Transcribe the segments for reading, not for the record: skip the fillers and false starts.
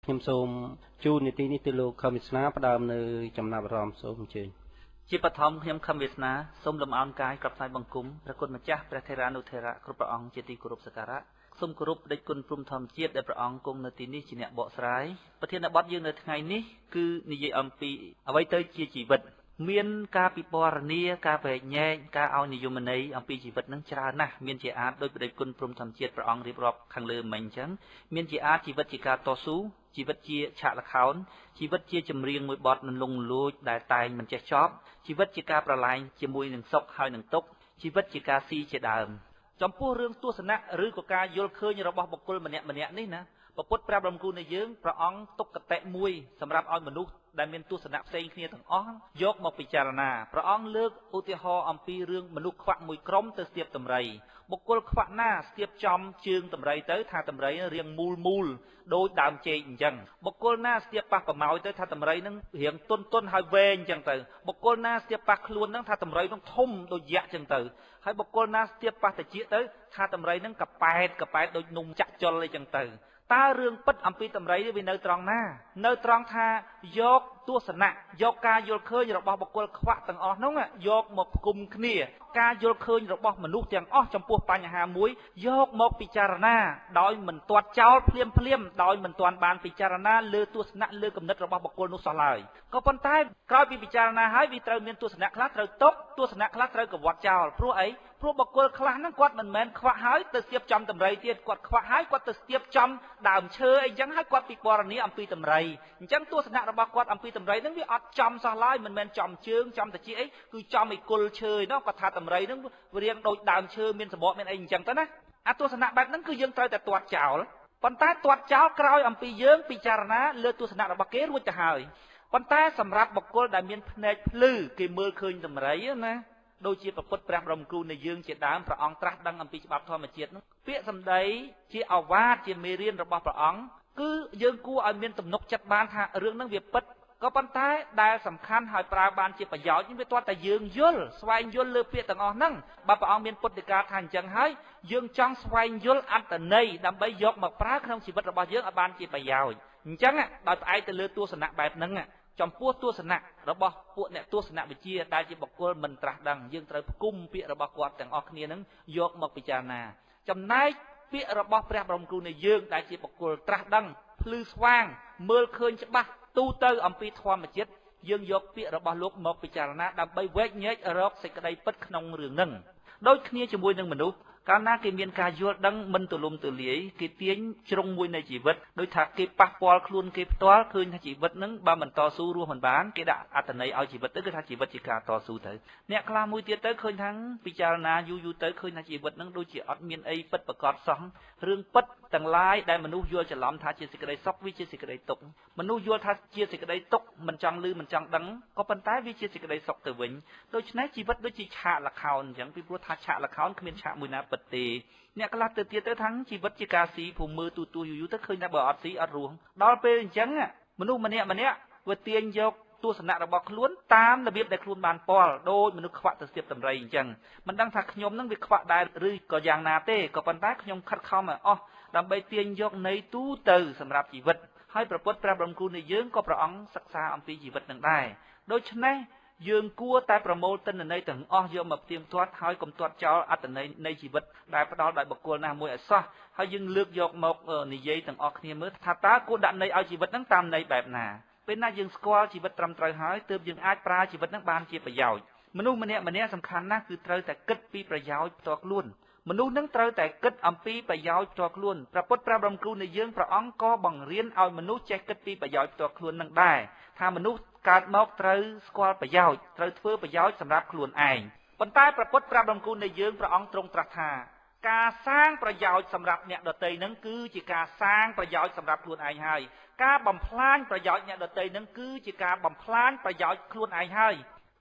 ខ្ញុំសូមជូននីតិនេះទៅលោកខឹមវាសនាផ្ដើមនៅចំណាប់អារម្មណ៍សូមអញ្ជើញ។ ជាបឋមខ្ញុំខឹមវាសនាសូមលំអោនកាយក្រាបថ្វាយបង្គំព្រះគុណម្ចាស់ព្រះថេរានុថេរៈគ្រប់ព្រះអង្គជាទីគោរពសក្ការៈសូមគោរពដេចគុណព្រំធម្មជាតិដែលព្រះអង្គគង់នៅទីនេះជាអ្នកបកស្រាយ។ ប្រធានបទយើងនៅថ្ងៃនេះគឺនិយាយអំពីអ្វីទៅជាជីវិត។ មានការពិពណ៌នាការវែកញែកការឲ្យនិយមន័យអំពីជីវិតនឹងច្រើនណាស់មានជាអាចដោយព្រះដេចគុណព្រំធម្មជាតិព្រះអង្គរៀបរាប់ខាងលើមិញអញ្ចឹងមានជាអាចជីវិតជាការតស៊ូជីវិតជាឆាកល្ខោនជីវិតជាចម្រៀងមួយបទនលងលួចដែលតែងមិនចេះចប់ជីវិតជាការប្រឡែងជាមួយនឹងសុខហើយនឹងទុក្ខជីវិតជាការស៊ីជាដើម។ ចំពោះរឿងទស្សនៈឬក៏ការយល់ឃើញរបស់បុគ្គលម្នាក់ម្នាក់នេះណាពពុទ្ធព្រះបរមគ្រូនៃយើងព្រះអង្គទុកកតិមួយសម្រាប់ឲ្យមនុស្សដែលមានទស្សនៈផ្សេងគ្នាទាំងអស់យកមកពិចារណា។ ព្រះអង្គលើកឧទាហរណ៍អំពីរឿងមនុស្សខ្វាក់មួយក្រុមទៅស្ទាបតម្រៃបុគ្គលខ្វាក់ណាស្ទាបចំជើងតម្រៃទៅថាតម្រៃរាងមូលមូលដូចដើមចេកអញ្ចឹងបុគ្គលណាស្ទាបប៉ះប្រម៉ោយទៅថាតម្រៃនឹងរាងទុនទុនហើយវែងអញ្ចឹងទៅបុគ្គលណាស្ទាបប៉ះខ្លួននឹងថាតម្រៃនឹងធំដូចយក្សអញ្ចឹងទៅហើយបុគ្គលណាស្ទាបប៉ះតិចទៅថាតម្រៃនឹងកប៉ែតកប៉ែតដូចនំចាក់ជុលអីចឹងទៅ។ តើរឿងពិតអំពីតម្រៃនេះវានៅត្រង់ណា? នៅត្រង់ថាយកទស្សនៈយកការយល់ឃើញរបស់បុគ្គលខ្វាក់ទាំងអស់នោះយកមកផ្គុំគ្នាការយល់ឃើញរបស់មនុស្សទាំងអស់ចំពោះបញ្ហាមួយយកមកពិចារណាដោយមិនទាត់ចោលភ្លាមភ្លាមដោយមិនទាន់បានពិចារណាលើទស្សនៈលើគំនិតរបស់បុគ្គលនោះសោះឡើយ។ ក៏ប៉ុន្តែក្រោយពីពិចារណាហើយវាត្រូវមានទស្សនៈខ្លះត្រូវຕົកទស្សនៈខ្លះត្រូវកវត្តចោលព្រោះអីព្រោះបុគ្គលខ្លះហ្នឹងគាត់មិនមែនខ្វាក់ហើយទៅស្ទាបចំតម្រៃទៀតគាត់ខ្វាក់ហើយគាត់ទៅស្ទាបចំដើមឈើអីចឹងហើយគាត់ពិពណ៌នាអំពីតម្រៃអញ្ចឹងទស្សនៈរបស់គាត់អំពីតម្រៃហ្នឹងវាអត់ចំសោះឡើយមិនមែនចំជើងចំតិចអីគឺចំឯគល់ឈើឯណោះគាត់ថាតម្រៃហ្នឹងវារៀងដូចដើមឈើមានសម្បកមានអីអញ្ចឹងទៅណាអាទស្សនៈបែបហ្នឹងគឺយើងត្រូវតែទាត់ចោលប៉ុន្តែទាត់ចោលក្រោយអំពីយើងពិចារណាលើទស្សនៈរបស់គេរួចទៅហើយ។ ប៉ុន្តែសម្រាប់បុគ្គលដែលមានភ្នែកភ្លឺគេមើលឃើញតម្រៃណាដូចជាព្រះពុទ្ធព្រះបរមគ្រូនៃយើងជាដើមព្រះអង្គត្រាស់ដឹងអំពីច្បាប់ធម្មជាតិនោះពាក្យសម្ដីជាអាវាតជាមេរៀនរបស់ព្រះអង្គគឺយើងគួរឲ្យមានទំនុកចិត្តបានថារឿងហ្នឹងវាពិតក៏ប៉ុន្តែដែលសំខាន់ហើយប្រើបានជាប្រយោជន៍វាទាល់តែយើងយល់ស្វែងយល់លើពាក្យទាំងអស់ហ្នឹងបើព្រះអង្គមានពុទ្ធិកាថាអញ្ចឹងហើយយើងចង់ស្វែងយល់អត្ថន័យដើម្បីយកមកប្រើក្នុងជីវិតរបស់យើងឲ្យបានជាប្រយោជន៍អញ្ចឹងដោយផ្អែកទៅលើទស្សនៈបែបហ្នឹងចំពោះទស្សនៈរបស់ពួកអ្នកទស្សនវិជ្ជាដែលជាបុគ្គលមិនត្រាស់ដឹងយើងត្រូវផ្គុំពាក្យរបស់គាត់ទាំងអស់គ្នានឹងយកមកពិចារណាចំណែកពាក្យរបស់ព្រះបរមគ្រូនៃយើងដែលជាបុគ្គលត្រាស់ដឹងភ្លឺស្វាងមើលឃើញច្បាស់ទូទៅអំពីធម្មជាតិយើងយកពាក្យរបស់លោកមកពិចារណាដើម្បីវែកញែករកសេចក្តីពិតក្នុងរឿងហ្នឹង។ ដូចគ្នាជាមួយនឹងមនុស្សកាលណាគេមានការយល់ដឹងមិនទូលំទូលាយគេទាញជ្រុងមួយនៃជីវិតដូចថាគេប៉ះពាល់ខ្លួនគេផ្ទាល់ឃើញថាជីវិតហ្នឹងបើមិនតស៊ូរស់មិនបានគេដាក់អត្ថន័យឲ្យជីវិតទៅគឺថាជីវិតជាការតស៊ូទៅអ្នកខ្លះមួយទៀតទៅឃើញថាពិចារណាយូរយូរទៅឃើញថាជីវិតហ្នឹងដូចជាអត់មានអីពិតប្រាកដសោះរឿងពិតទាំងឡាយដែលមនុស្សយល់ច្រឡំថាជាសេចក្តីសុខវាជាសេចក្តីទុក្ខមនុស្សយល់ថាជាសេចក្តីទុក្ខមិនចង់ឮមិនចង់ដឹងក៏ប៉ុន្តែវាជាសេចក្តីសុខទៅវិញដូច្នេះជីវិតដូចជាឆាកល្ខោនអញ្ចឹងពីព្រោះថាឆាកល្ខោនគ្មានឆាកមួយណាពិតទេអ្នកខ្លះទៅទៀតទៅថាជីវិតជាការស៊ីព្រោះមើលទូទូយូរយូរទៅឃើញថាបើអត់ស៊ីអត់រស់ដល់ពេលអញ្ចឹងមនុស្សម្នាក់ម្នាក់វាទាញយកទស្សនៈរបស់ខ្លួនតាមរបៀបដែលខ្លួនបានពាល់ដូចមនុស្សខ្វាក់ទៅស្ទាបតម្រៃអញ្ចឹងមិនដឹងថាខ្ញុំនឹងវាខ្វាក់ដែរឬក៏យ៉ាងណាទេក៏ប៉ុន្តែខ្ញុំខិតខំឲ្យអស់ដើម្បីទាញយកន័យទូទៅសម្រាប់ជីវិតហើយព្រះពុទ្ធព្រះបរមគ្រូនៃយើងក៏ព្រះអង្គសិក្សាអំពីជីវិតនឹងដែរដូច្នេះយើងគួរតែប្រមូលទិន្នន័យទាំងអស់យកមកផ្ទៀងផ្ទាត់ហើយកុំទាត់ចោលអត្ថន័យនៃជីវិតដែលផ្ដល់ដោយបុគ្គលណាមួយឲ្យសោះហើយយើងលើកយកមកនិយាយទាំងអស់គ្នាមើលថាតើគួរដាក់ន័យឲ្យជីវិតហ្នឹងតាមន័យបែបណាពេលណាយើងស្គាល់ជីវិតត្រឹមត្រូវហើយទើបយើងអាចប្រើជីវិតហ្នឹងបានជាប្រយោជន៍មនុស្សម្នាក់ម្នាក់សំខាន់ណាស់គឺត្រូវតែគិតពីប្រយោជន៍ផ្ទាល់ខ្លួនមនុស្សនឹងត្រូវតែគិតអំពីប្រយោជន៍ផ្ទាល់ខ្លួនព្រះពុទ្ធព្រះបរមគ្រូនៃយើងព្រះអង្គក៏បង្រៀនឲ្យមនុស្សចេះគិតពីប្រយោជន៍ផ្ទាល់ខ្លួននឹងដែរថាមនុស្សកើតមកត្រូវស្គាល់ប្រយោជន៍ត្រូវធ្វើប្រយោជន៍សម្រាប់ខ្លួនឯងប៉ុន្តែព្រះពុទ្ធព្រះបរមគ្រូនៃយើងព្រះអង្គទ្រង់ត្រាស់ថាការសាងប្រយោជន៍សម្រាប់អ្នកដទៃនឹងគឺជាការសាងប្រយោជន៍សម្រាប់ខ្លួនឯងហើយការបំផ្លាញប្រយោជន៍អ្នកដទៃនឹងគឺជាការបំផ្លាញប្រយោជន៍ខ្លួនឯងហើយ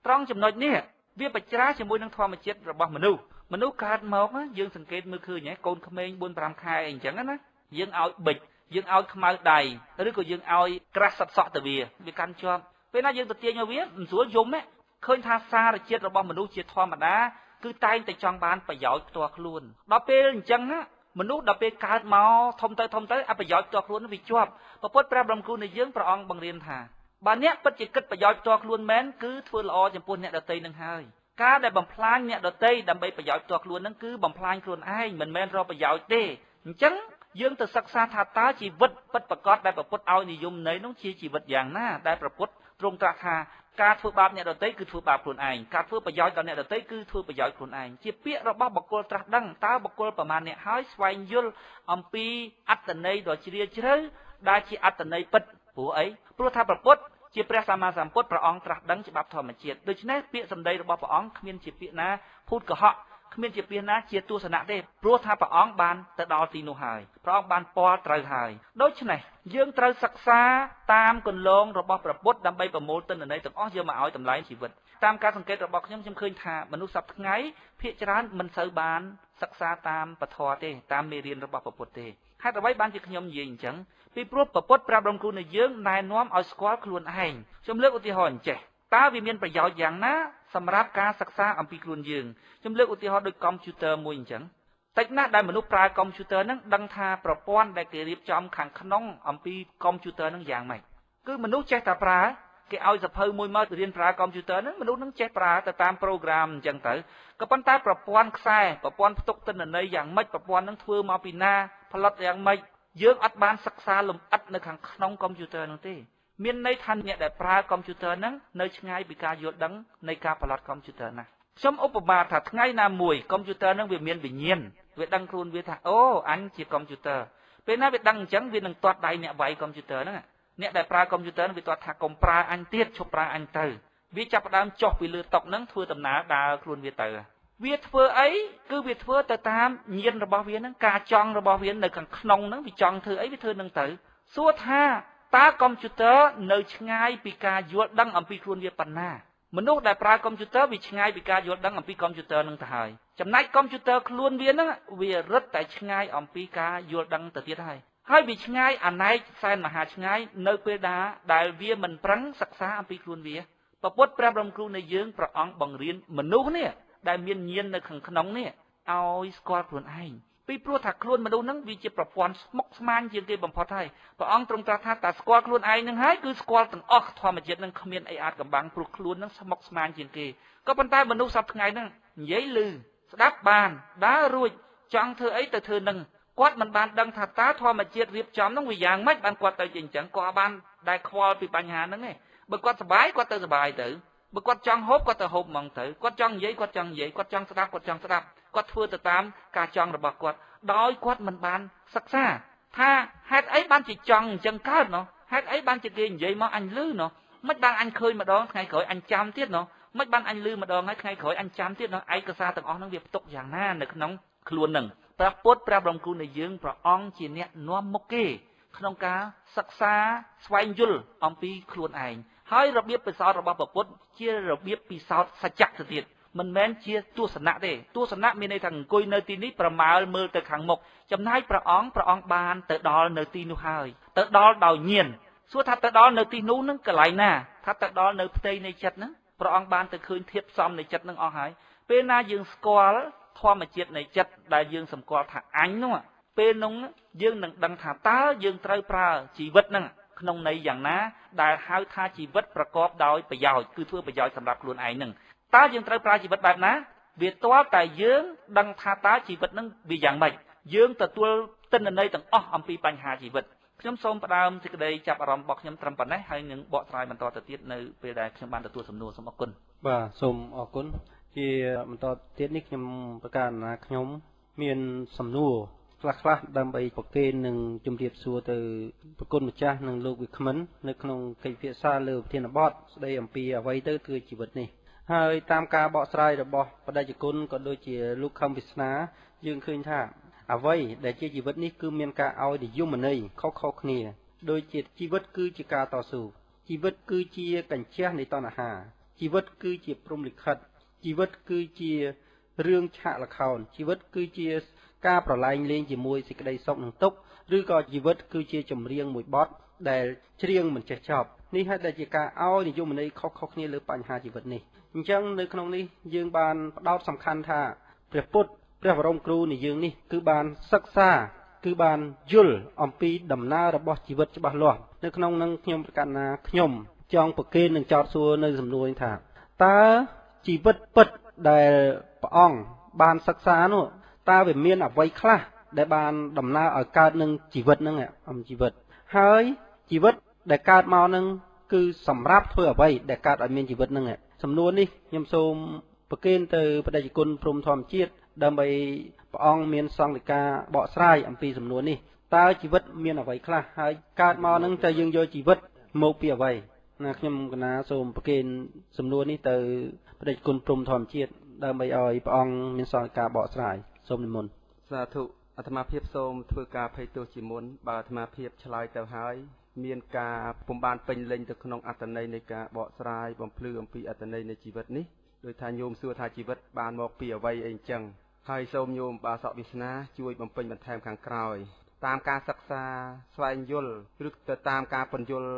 ត្រង់ចំណុចនេះវាបច្រាស់ជាមួយនឹងធម្មជាតិរបស់មនុស្សមនុស្សកើតមកយើងសង្កេតមើលឃើញហ៎កូនក្មេង4 5ខែអីអញ្ចឹងណាយើងឲ្យបិចយើងឲ្យខ្មៅដៃឬក៏យើងឲ្យក្រាស់សិតសក់ទៅវាវាកាន់ជាប់ពេលណាយើងទៅទាញឲ្យវាមិនស្រួលយំទេឃើញថាសារជាតិរបស់មនុស្សជាធម្មតាគឺតែងតែចង់បានប្រយោជន៍ផ្ទាល់ខ្លួនដល់ពេលអញ្ចឹងណា មនុស្សដល់ពេលកើតមកធំទៅធំទៅអប្រយោជន៍ផ្ទាល់ខ្លួនវាជាប់ព្រះពុទ្ធព្រះបរមគ្រូនៃយើងព្រះអង្គបង្រៀនថាបើអ្នកពិតជាគិតប្រយោជន៍ផ្ទាល់ខ្លួនមែនគឺធ្វើល្អចំពោះអ្នកដទៃនឹងហើយការដែលបំផ្លាញអ្នកដទៃដើម្បីប្រយោជន៍ផ្ទាល់ខ្លួននឹងគឺបំផ្លាញខ្លួនឯងមិនមែនរកប្រយោជន៍ទេអញ្ចឹងយើងទៅសិក្សាថាតើជីវិតពិតប្រាកដដែលព្រះពុទ្ធឲ្យនិយមន័យនោះជាជីវិតយ៉ាងណាដែលព្រះពុទ្ធទ្រង់ត្រាស់ថាការធ្វើបាបអ្នកដទៃគឺធ្វើបាបខ្លួនឯងការធ្វើប្រយោជន៍ដល់អ្នកដទៃគឺធ្វើប្រយោជន៍ខ្លួនឯងជាពាក្យរបស់បុគ្គលត្រាស់ដឹងតើបុគ្គលប្រមាណអ្នកហើយស្វែងយល់អំពីអត្ថន័យដ៏ជ្រាលជ្រៅដែលជាអត្ថន័យពិតព្រោះអីព្រោះថាព្រះពុទ្ធជាព្រះសម្មាសម្ពុទ្ធព្រះអង្គត្រាស់ដឹងច្បាប់ធម្មជាតិដូច្នេះពាក្យសម្ដីរបស់ព្រះអង្គគ្មានជាពាក្យណាភូតកុហកគ្មានជាពាក្យណាជាទស្សនៈទេព្រោះថាព្រះអង្គបានទៅដល់ទីនោះហើយព្រះអង្គបានពាល់ត្រូវហើយដូច្នេះយើងត្រូវសិក្សាតាមគន្លងរបស់ព្រះពុទ្ធដើម្បីប្រមូលទិន្នន័យទាំងអស់យកមកឲ្យតម្លៃជីវិតតាមការសង្កេតរបស់ខ្ញុំខ្ញុំឃើញថាមនុស្សសប្តាហ៍ថ្ងៃភាគច្រើនមិនសូវបានសិក្សាតាមពធទេតាមមេរៀនរបស់ព្រះពុទ្ធទេហេតុអ្វីបានជាខ្ញុំនិយាយអញ្ចឹងពីព្រោះព្រះពុទ្ធប្រាប់រំគ្រូនៃយើងណែនាំឲ្យស្គាល់ខ្លួនឯងខ្ញុំលើកឧទាហរណ៍អញ្ចេះតើវាមានប្រយោជន៍យ៉ាងណាសម្រាប់ការសិក្សាអំពីខ្លួនយើងខ្ញុំលើកឧទាហរណ៍ដូចកុំព្យូទ័រមួយអញ្ចឹងតិចណាស់ដែលមនុស្សប្រើកុំព្យូទ័រហ្នឹងដឹងថាប្រព័ន្ធដែលគេរៀបចំខាងក្នុងអំពីកុំព្យូទ័រហ្នឹងយ៉ាងម៉េចគឺមនុស្សចេះតែប្រើគេឲ្យសភៅមួយមករៀនប្រើកុំព្យូទ័រហ្នឹងមនុស្សហ្នឹងចេះប្រើទៅតាមប្រូក្រាមអញ្ចឹងទៅក៏ប៉ុន្តែប្រព័ន្ធខ្សែប្រព័ន្ធផ្ទុកទិន្នន័យយ៉ាងម៉េចប្រព័ន្ធហ្នឹងធ្វើមកពីណាផលិតយ៉ាងម៉េចយើងអត់បានសិក្សាលម្អិតនៅខាងក្នុងកុំព្យូទ័រហ្នឹងទេមានន័យថាអ្នកដែលប្រើកុំព្យូទ័រហ្នឹងនៅឆ្ងាយពីការយល់ដឹងនៃការផលិតកុំព្យូទ័រណាខ្ញុំឧបមាថាថ្ងៃណាមួយកុំព្យូទ័រហ្នឹងវាមានវិញ្ញាណវាដឹងខ្លួនវាថាអូអញជាកុំព្យូទ័រពេលណាវាដឹងអញ្ចឹងវានឹងទាត់ដៃអ្នកវាយកុំព្យូទ័រហ្នឹងអ្នកដែលប្រើកុំព្យូទ័រវាទាត់ថាកុំប្រើអញទៀតឈប់ប្រើអញទៅវាចាប់ផ្ដើមចុះពីលើតុហ្នឹងធ្វើដំណើរដើរខ្លួនវាទៅវាធ្វើអីគឺវាធ្វើទៅតាមញាណរបស់វាហ្នឹងការចង់របស់វានៅខាងក្នុងហ្នឹងវាចង់ធ្វើអីវាធ្វើហ្នឹងទៅសួរថាតើកុំព្យូទ័រនៅឆ្ងាយពីការយល់ដឹងអំពីខ្លួនវាប៉ុណ្ណាមនុស្សដែលប្រើកុំព្យូទ័រវាឆ្ងាយពីការយល់ដឹងអំពីកុំព្យូទ័រហ្នឹងទៅហើយចំណែកកុំព្យូទ័រខ្លួនវាហ្នឹងវារឹតតែឆ្ងាយអំពីការយល់ដឹងទៅទៀតហើយហើយវាឆ្ងាយអណែកសែនមហាឆ្ងាយនៅពេលណាដែលវាមិនប្រឹងសិក្សាអំពីខ្លួនវាព្រះពុទ្ធព្រះបរមគ្រូនៃយើងព្រះអង្គបង្រៀនមនុស្សនេះដែលមានញាណនៅខាងក្នុងនេះឲ្យស្គាល់ខ្លួនឯងពីព្រោះថាខ្លួនមនុស្សហ្នឹងវាជាប្រព័ន្ធស្មុគស្មាញជាងគេបំផុតហើយព្រះអង្គទ្រង់ត្រាស់ថាតើស្គាល់ខ្លួនឯងហ្នឹងហើយគឺស្គាល់ទាំងអស់ធម្មជាតិហ្នឹងគ្មានអីអាចកំបាំងព្រោះខ្លួនហ្នឹងស្មុគស្មាញជាងគេក៏ប៉ុន្តែមនុស្សសប្តាហ៍ថ្ងៃហ្នឹងនិយាយឮស្ដាប់បានដើររួចចង់ធ្វើអីទៅធ្វើហ្នឹងគាត់មិនបានដឹងថាតើធម្មជាតិរៀបចំហ្នឹងវាយ៉ាងម៉េចបានគាត់ទៅជាអញ្ចឹងគាត់បានដែលខ្វល់ពីបញ្ហាហ្នឹងឯងបើគាត់សប្បាយគាត់ទៅសប្បាយទៅបើគាត់ចង់ហូបគាត់ទៅហូបហ្មងទៅគាត់ចង់និយាយគាត់ចង់និយាយគាត់ចង់ស្ដាប់គាត់ចង់ស្ដាប់គាត់ធ្វើទៅតាមការចង់របស់គាត់ដោយគាត់មិនបានសិក្សាថាហេតុអីបានជាចង់អញ្ចឹងកើតណោះហេតុអីបានជាគេនិយាយមកអញឮណោះមិនបានអញឃើញម្ដងថ្ងៃក្រោយអញចាំទៀតណោះមិនបានអញឮម្ដងហើយថ្ងៃក្រោយអញចាំទៀតណោះឯកសារទាំងអស់ហ្នឹងវាផ្ទុកយ៉ាងណានៅក្នុងខ្លួនហ្នឹងព្រះពុទ្ធព្រះបរមគ្រូនៃយើងព្រះអង្គជាអ្នកនាំមុខគេក្នុងការសិក្សាស្វែងយល់អំពីខ្លួនឯងហើយរបៀបពិសោធន៍របស់ព្រះពុទ្ធជារបៀបពិសោធន៍សច្ចៈទៅទៀតមិនមែនជាទស្សនៈទេទស្សនៈមានន័យថាអង្គុយនៅទីនេះប្រមាលមើលទៅខាងមុខចំណែកព្រះអង្គបានទៅដល់នៅទីនោះហើយទៅដល់ដោយញាណសួរថាទៅដល់នៅទីនោះនឹងកន្លែងណាថាទៅដល់នៅផ្ទៃនៃចិត្តហ្នឹងព្រះអង្គបានទៅឃើញធាតុផ្សំនៃចិត្តហ្នឹងអស់ហើយពេលណាយើងស្គាល់ធម្មជាតិនៃចិត្តដែលយើងសម្គាល់ថាអញនោះពេលនោះយើងនឹងដឹងថាតើយើងត្រូវប្រើជីវិតហ្នឹងក្នុងន័យយ៉ាងណាដែលហៅថាជីវិតប្រកបដោយប្រយោជន៍គឺធ្វើប្រយោជន៍សម្រាប់ខ្លួនឯងហ្នឹងតើយើងត្រូវប្រើជីវិតបែបណាវាទាល់តែយើងដឹងថាតើជីវិតហ្នឹងវាយ៉ាងម៉េចយើងទទួលទិន្នន័យទាំងអស់អំពីបញ្ហាជីវិតខ្ញុំសូមផ្ដើមសេចក្តីចាប់អារម្មណ៍របស់ខ្ញុំត្រឹមប៉ុណ្ណេះហើយនឹងបកស្រាយបន្តទៅទៀតនៅពេលដែលខ្ញុំបានទទួលសំណួរសូមអរគុណបាទសូមអរគុណជាបន្តទៀតនេះខ្ញុំប្រកាសណាខ្ញុំមានសំណួរខ្លះៗដើម្បីប្រគេននឹងជម្រាបសួរទៅប្រគុណម្ចាស់និងលោកវិក្មិននៅក្នុងកិច្ចពិភាក្សាលើប្រធានបទស្ដីអំពីអ្វីទៅគឺជីវិតនេះហើយតាមការបកស្រាយរបស់បដិជនក៏ដូចជាលោកខឹមវាសនាយើងឃើញថាអ្វីដែលជាជីវិតនេះគឺមានការឲ្យនិយមន័យខុសៗគ្នាដូចជាជីវិតគឺជាការតស៊ូជីវិតគឺជាកញ្ជះនៃតណ្ហាជីវិតគឺជាព្រហ្មលិខិតជីវិតគឺជារឿងឆាកល្ខោនជីវិតគឺជាការប្រឡែងលេងជាមួយសេចក្តីសុខនិងទុក្ខឬក៏ជីវិតគឺជាចម្រៀងមួយបទដែលច្រៀងមិនចេះចប់នេះហើយដែលជាការឲ្យនិយមន័យខុសៗគ្នាលើបញ្ហាជីវិតនេះអញ្ចឹងនៅក្នុងនេះយើងបានផ្ដោតសំខាន់ថាព្រះពុទ្ធ ព្រះបរមគ្រូនៃយើងនេះគឺបានសិក្សាគឺបានយល់អំពីដំណើររបស់ជីវិតច្បាស់លាស់នៅក្នុងនឹងខ្ញុំប្រកាសណាខ្ញុំចង់ប្រគេននឹងចោទសួរនៅសំណួរថាតើជីវិតពិតដែលព្រះអង្គបានសិក្សានោះតើវាមានអ្វីខ្លះដែលបានដំណើរឲ្យកើតនឹងជីវិតហ្នឹងអំជីវិតហើយជីវិតដែលកើតមកនឹងគឺសម្រាប់ធ្វើអ្វីដែលកើតឲ្យមានជីវិតហ្នឹងសំណួរនេះខ្ញុំសូមប្រគេនទៅព្រះតេជគុណព្រំធម្មជាតិដើម្បីព្រះអង្គមានសង្ឃិកាបកស្រាយអំពីសំណួរនេះតើជីវិតមានអ្វីខ្លះហើយកើតមកហ្នឹងតើយើងយកជីវិតមកពីអ្វីណាខ្ញុំកណាសូមប្រគេនសំណួរនេះទៅព្រះតេជគុណព្រំធម្មជាតិដើម្បីឲ្យព្រះអង្គមានសង្ឃិកាបកស្រាយសូមនិមន្តសាធុអាត្មាភាពសូមធ្វើការភ័យទោសជាមុនបើអាត្មាភាពឆ្លើយទៅហើយមានការពុំបានពេញលេញទៅក្នុងអត្ថន័យនៃការបកស្រាយបំភ្លឺអំពីអត្ថន័យនៃជីវិតនេះដោយថាញោមសួរថាជីវិតបានមកពីអ្វីអីអញ្ចឹងហើយសូមញោមបាសកវាសនាជួយបំពេញបន្ថែមខាងក្រោយតាមការសិក្សាស្វែងយល់ឬទៅតាមការពន្យល់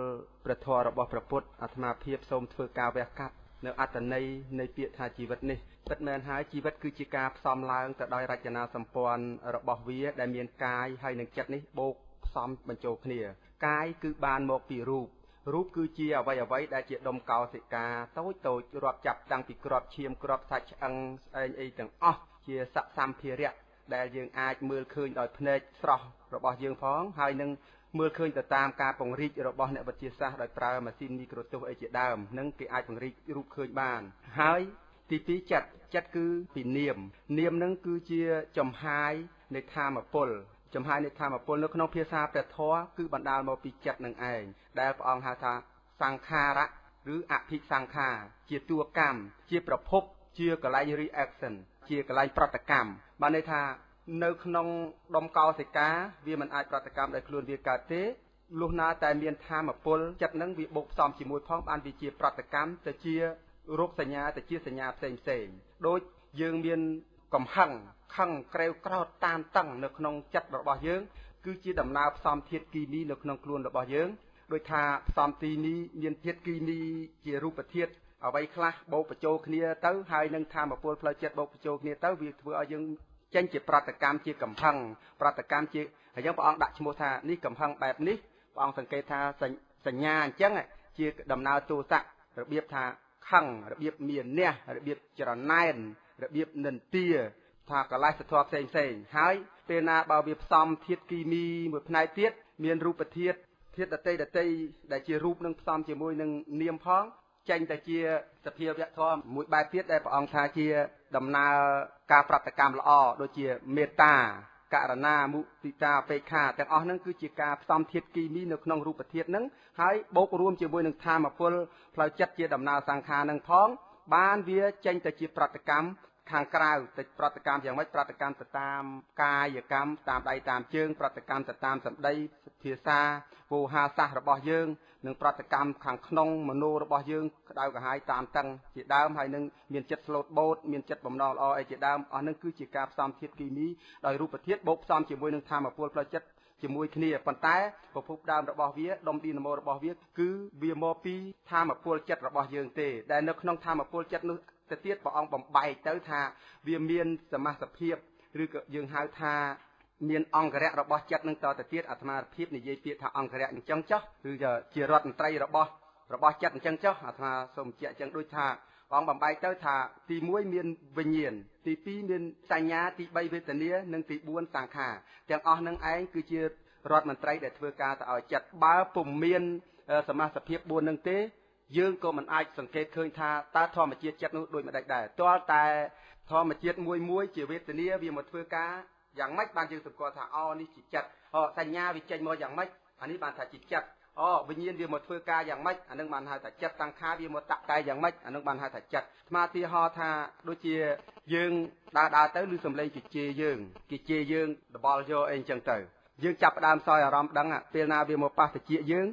ព្រះធម៌របស់ព្រះពុទ្ធអាត្មាភាពសូមធ្វើការវះកាត់នៅអត្ថន័យនៃពាក្យថាជីវិតនេះពិតមែនហើយជីវិតគឺជាការផ្សំឡើងទៅដោយរចនាសម្ព័ន្ធរបស់វាដែលមានកាយហើយនិងចិត្តនេះបូកផ្សំបញ្ចូលគ្នាកាយគឺបានមកពីរូបរូបគឺជាអ្វីអ្វីដែលជាដុំកោសិកាតូចតូចរាប់ចាប់តាំងពីគ្រាប់ឈាមគ្រាប់សាច់ឆ្អឹងស្អែងអីទាំងអស់ជាសសម្ភារៈដែលយើងអាចមើលឃើញដោយភ្នែកស្រស់របស់យើងផងហើយនឹងមើលឃើញទៅតាមការពង្រីករបស់អ្នកវិទ្យាសាស្ត្រដោយប្រើម៉ាស៊ីនមីក្រូទស្សន៍អីជាដើមនឹងគេអាចពង្រីករូបឃើញបានហើយទី2ចិត្តចិត្តគឺពីនាមនាមនឹងគឺជាចំហាយនៃធម៌ពលចំហាយនៃធម៌ពលនៅក្នុងភាសាព្រះធម៌គឺបណ្ដាលមកពីចិត្តនឹងឯងដែលព្រះអង្គហៅថាសង្ខារៈឬអភិសង្ខារជាតួកម្មជាប្រភពជាកន្លែង reaction ជាកន្លែងប្រតិកម្មបានន័យថានៅក្នុងដុំកោសិកាវាមិនអាចប្រតិកម្មដោយខ្លួនវាកើតទេលុះណាតែមានធម៌ពលចិត្តនឹងវាបូកផ្សំជាមួយផងបានវាជាប្រតិកម្មទៅជារោគសញ្ញាទៅជាសញ្ញាផ្សេងផ្សេងដូចយើងមានកំហឹងខឹងក្រេវក្រោធតាមតឹងនៅក្នុងចិត្តរបស់យើងគឺជាដំណើរផ្សំធាតុគីមីនៅក្នុងខ្លួនរបស់យើងដូចថាផ្សំទីនេះមានធាតុគីមីជារូបធាតុអ្វីខ្លះបូកបញ្ចូលគ្នាទៅហើយនឹងធម៌ពលផ្លូវចិត្តបូកបញ្ចូលគ្នាទៅវាធ្វើឲ្យយើងចេញជាប្រតិកម្មជាកំហឹងប្រតិកម្មជាហើយយើងព្រះអង្គដាក់ឈ្មោះថានេះកំហឹងបែបនេះព្រះអង្គសង្កេតថាសញ្ញាអញ្ចឹងជាដំណើរទោសៈរបៀបថាខឹងរបៀបមានះរបៀបច្រណែនរបៀបនិន្ទាថាកលេសធម៌ផ្សេងផ្សេងហើយពេលណាបើវាផ្សំធាតុគីមីមួយផ្នែកទៀតមានរូបធាតុធាតុដតីដតីដែលជារូបនឹងផ្សំជាមួយនឹងនាមផងចេញទៅជាសភាវៈធម៌មួយបែបទៀតដែលព្រះអង្គថាជាដំណើរការប្រតិកម្មល្អដូចជាមេត្តាករណាមុទិតាបេក្ខាទាំងអស់ហ្នឹងគឺជាការផ្សំធាតុគីមីនៅក្នុងរូបធាតុហ្នឹងហើយបូករួមជាមួយនឹងធម៌ពលផ្លូវចិត្តជាដំណើរសង្ខារហ្នឹងផងបានវាចេញទៅជាប្រតិកម្មខាងក្រៅទៅប្រតិកម្មយ៉ាងម៉េចប្រតិកម្មទៅតាមកាយកម្មតាមដៃតាមជើងប្រតិកម្មទៅតាមសម្ដីភាសាវោហាសាស្ត្ររបស់យើងនិងប្រតិកម្មខាងក្នុងមโนរបស់យើងក្តៅក្រហាយតាមតឹងជាដើមហើយនឹងមានចិត្តស្លូតបូតមានចិត្តបំណងល្អអីជាដើមអស់នឹងគឺជាការផ្សំធាតុគីមីដោយរូបធាតុបូកផ្សំជាមួយនឹងធម៌ពលផ្លូវចិត្តជាមួយគ្នាប៉ុន្តែប្រភពដើមរបស់វាដុំឌីណាម៉ូរបស់វាគឺវាមកពីធម៌ពលចិត្តរបស់យើងទេដែលនៅក្នុងធម៌ពលចិត្តនោះទៅទៀតព្រះអង្គបំបែកទៅថាវាមានសមាសភាពឬក៏យើងហៅថាមានអង្គរៈរបស់ចិត្តនឹងតទៅទៀតអាត្មាភាពនិយាយពាក្យថាអង្គរៈអញ្ចឹងចុះឬជារដ្ឋមន្ត្រីរបស់ចិត្តអញ្ចឹងចុះអាត្មាសូមបញ្ជាក់អញ្ចឹងដូចថាព្រះអង្គបំបែកទៅថាទី1មានវិញ្ញាណទី2មានសញ្ញាទី3វេទនានិងទី4សង្ខារទាំងអស់នឹងឯងគឺជារដ្ឋមន្ត្រីដែលធ្វើការទៅឲ្យចិត្តបើពុំមានសមាសភាព4នឹងទេយើងក៏មិនអាចសង្កេតឃើញថាតើធម្មជាតិចិត្តនោះដូចម្ដេចដែរទាល់តែធម្មជាតិមួយមួយជាវេទនាវាមកធ្វើការយ៉ាងម៉េចបានយើងសម្គាល់ថាអូនេះជាចិត្តអូសញ្ញាវាចេញមកយ៉ាងម៉េចអានេះបានថាជាចិត្តអូវិញ្ញាណវាមកធ្វើការយ៉ាងម៉េចអានឹងបានហៅថាចិត្តសង្ខារវាមកតាក់តែយ៉ាងម៉េចអានឹងបានហៅថាចិត្តអាត្មាទីហោថាដូចជាយើងដើរទៅឮសំឡេងគេជេរយើងគេជេរយើងដបល់យកអីអញ្ចឹងទៅយើងចាប់ផ្ដើមសោយអារម្មណ៍ដឹងពេលណាវាមកប៉ះតិចយើង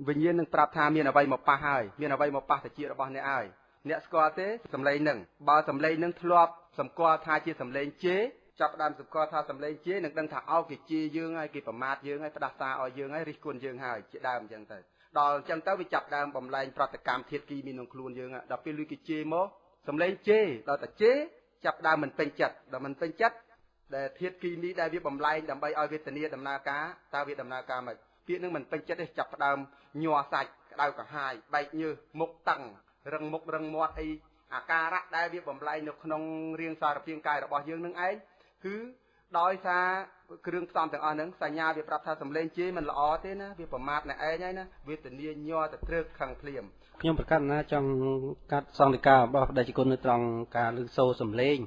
វិញ្ញាណនឹងប្រាប់ថាមានអ្វីមកប៉ះហើយមានអ្វីមកប៉ះតិចរបស់អ្នកហើយអ្នកស្គាល់ទេសំឡេងនឹងបើសំឡេងនឹងធ្លាប់សម្គាល់ថាជាសំឡេងជេរចាប់ដើមសម្គាល់ថាសំឡេងជេរនឹងដឹងថាអោគេជេរយើងហើយគេប្រមាថយើងហើយផ្ដាសាឲ្យយើងហើយរិះគន់យើងហើយជាដើមអញ្ចឹងទៅដល់អញ្ចឹងទៅវាចាប់ដើមបំលែងប្រតិកម្មធាតុគីមីក្នុងខ្លួនយើងដល់ពេលលឺគេជេរមកសំឡេងជេរដល់តែជេរចាប់ដើមមិនពេញចិត្តដល់មិនពេញចិត្ត ដែលធាតុគីមីដែលវាបំលែងដើម្បីឲ្យវេទនាដំណើរការតើវាដំណើរការម៉េចពាក្យនឹងមិនពេញចិត្តទេចាប់ផ្ដើមញ័រសាច់ក្តៅក្រហាយបែកញើសមុខតឹងរឹងមុខរឹងមាត់អីអាការៈដែលវាបំលែងនៅក្នុងរាងសារពាង្គកាយរបស់យើងនឹងឯងគឺដោយសារគ្រឿងផ្សំទាំងអស់ហ្នឹងសញ្ញាវាប្រាប់ថាសំឡេងជេរមិនល្អទេណាវាប្រមាថអ្នកឯងហើយណាវេទនាញ័រទៅត្រឹកខឹងភ្លាមខ្ញុំប្រកាសណាចង់កាត់សង្ឃការរបស់ព្រះតេជគុណនៅត្រង់ការឮសូរសំឡេង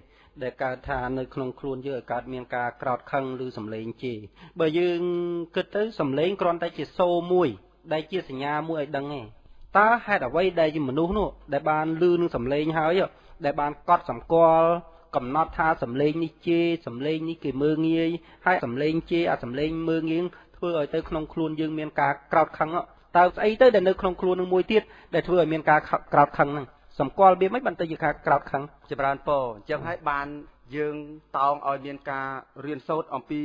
ដែលកើតថានៅក្នុងខ្លួនយើងឲ្យកើតមានការក្រោតខឹងឬសំឡេងជេរបើយើងគិតទៅសំឡេងគ្រាន់តែជាសូរមួយដែលជាសញ្ញាមួយឲ្យដឹងទេតើហេតុអ្វីដែលជាមនុស្សនោះដែលបានឮនឹងសំឡេងហើយដែលបានកត់សម្គាល់កំណត់ថាសំឡេងនេះជេរសំឡេងនេះគេមើងងាយហើយសំឡេងជេរអាសំឡេងមើងងាយធ្វើឲ្យទៅក្នុងខ្លួនយើងមានការក្រោតខឹងតើស្អីទៅដែលនៅក្នុងខ្លួននឹងមួយទៀតដែលធ្វើឲ្យមានការក្រោតខឹងហ្នឹងសម្គាល់វាមិនបានទៅជាការក្រោតខឹងចម្រើនពរអញ្ចឹងហើយបានយើងតោងឲ្យមានការរៀនសូត្រអំពី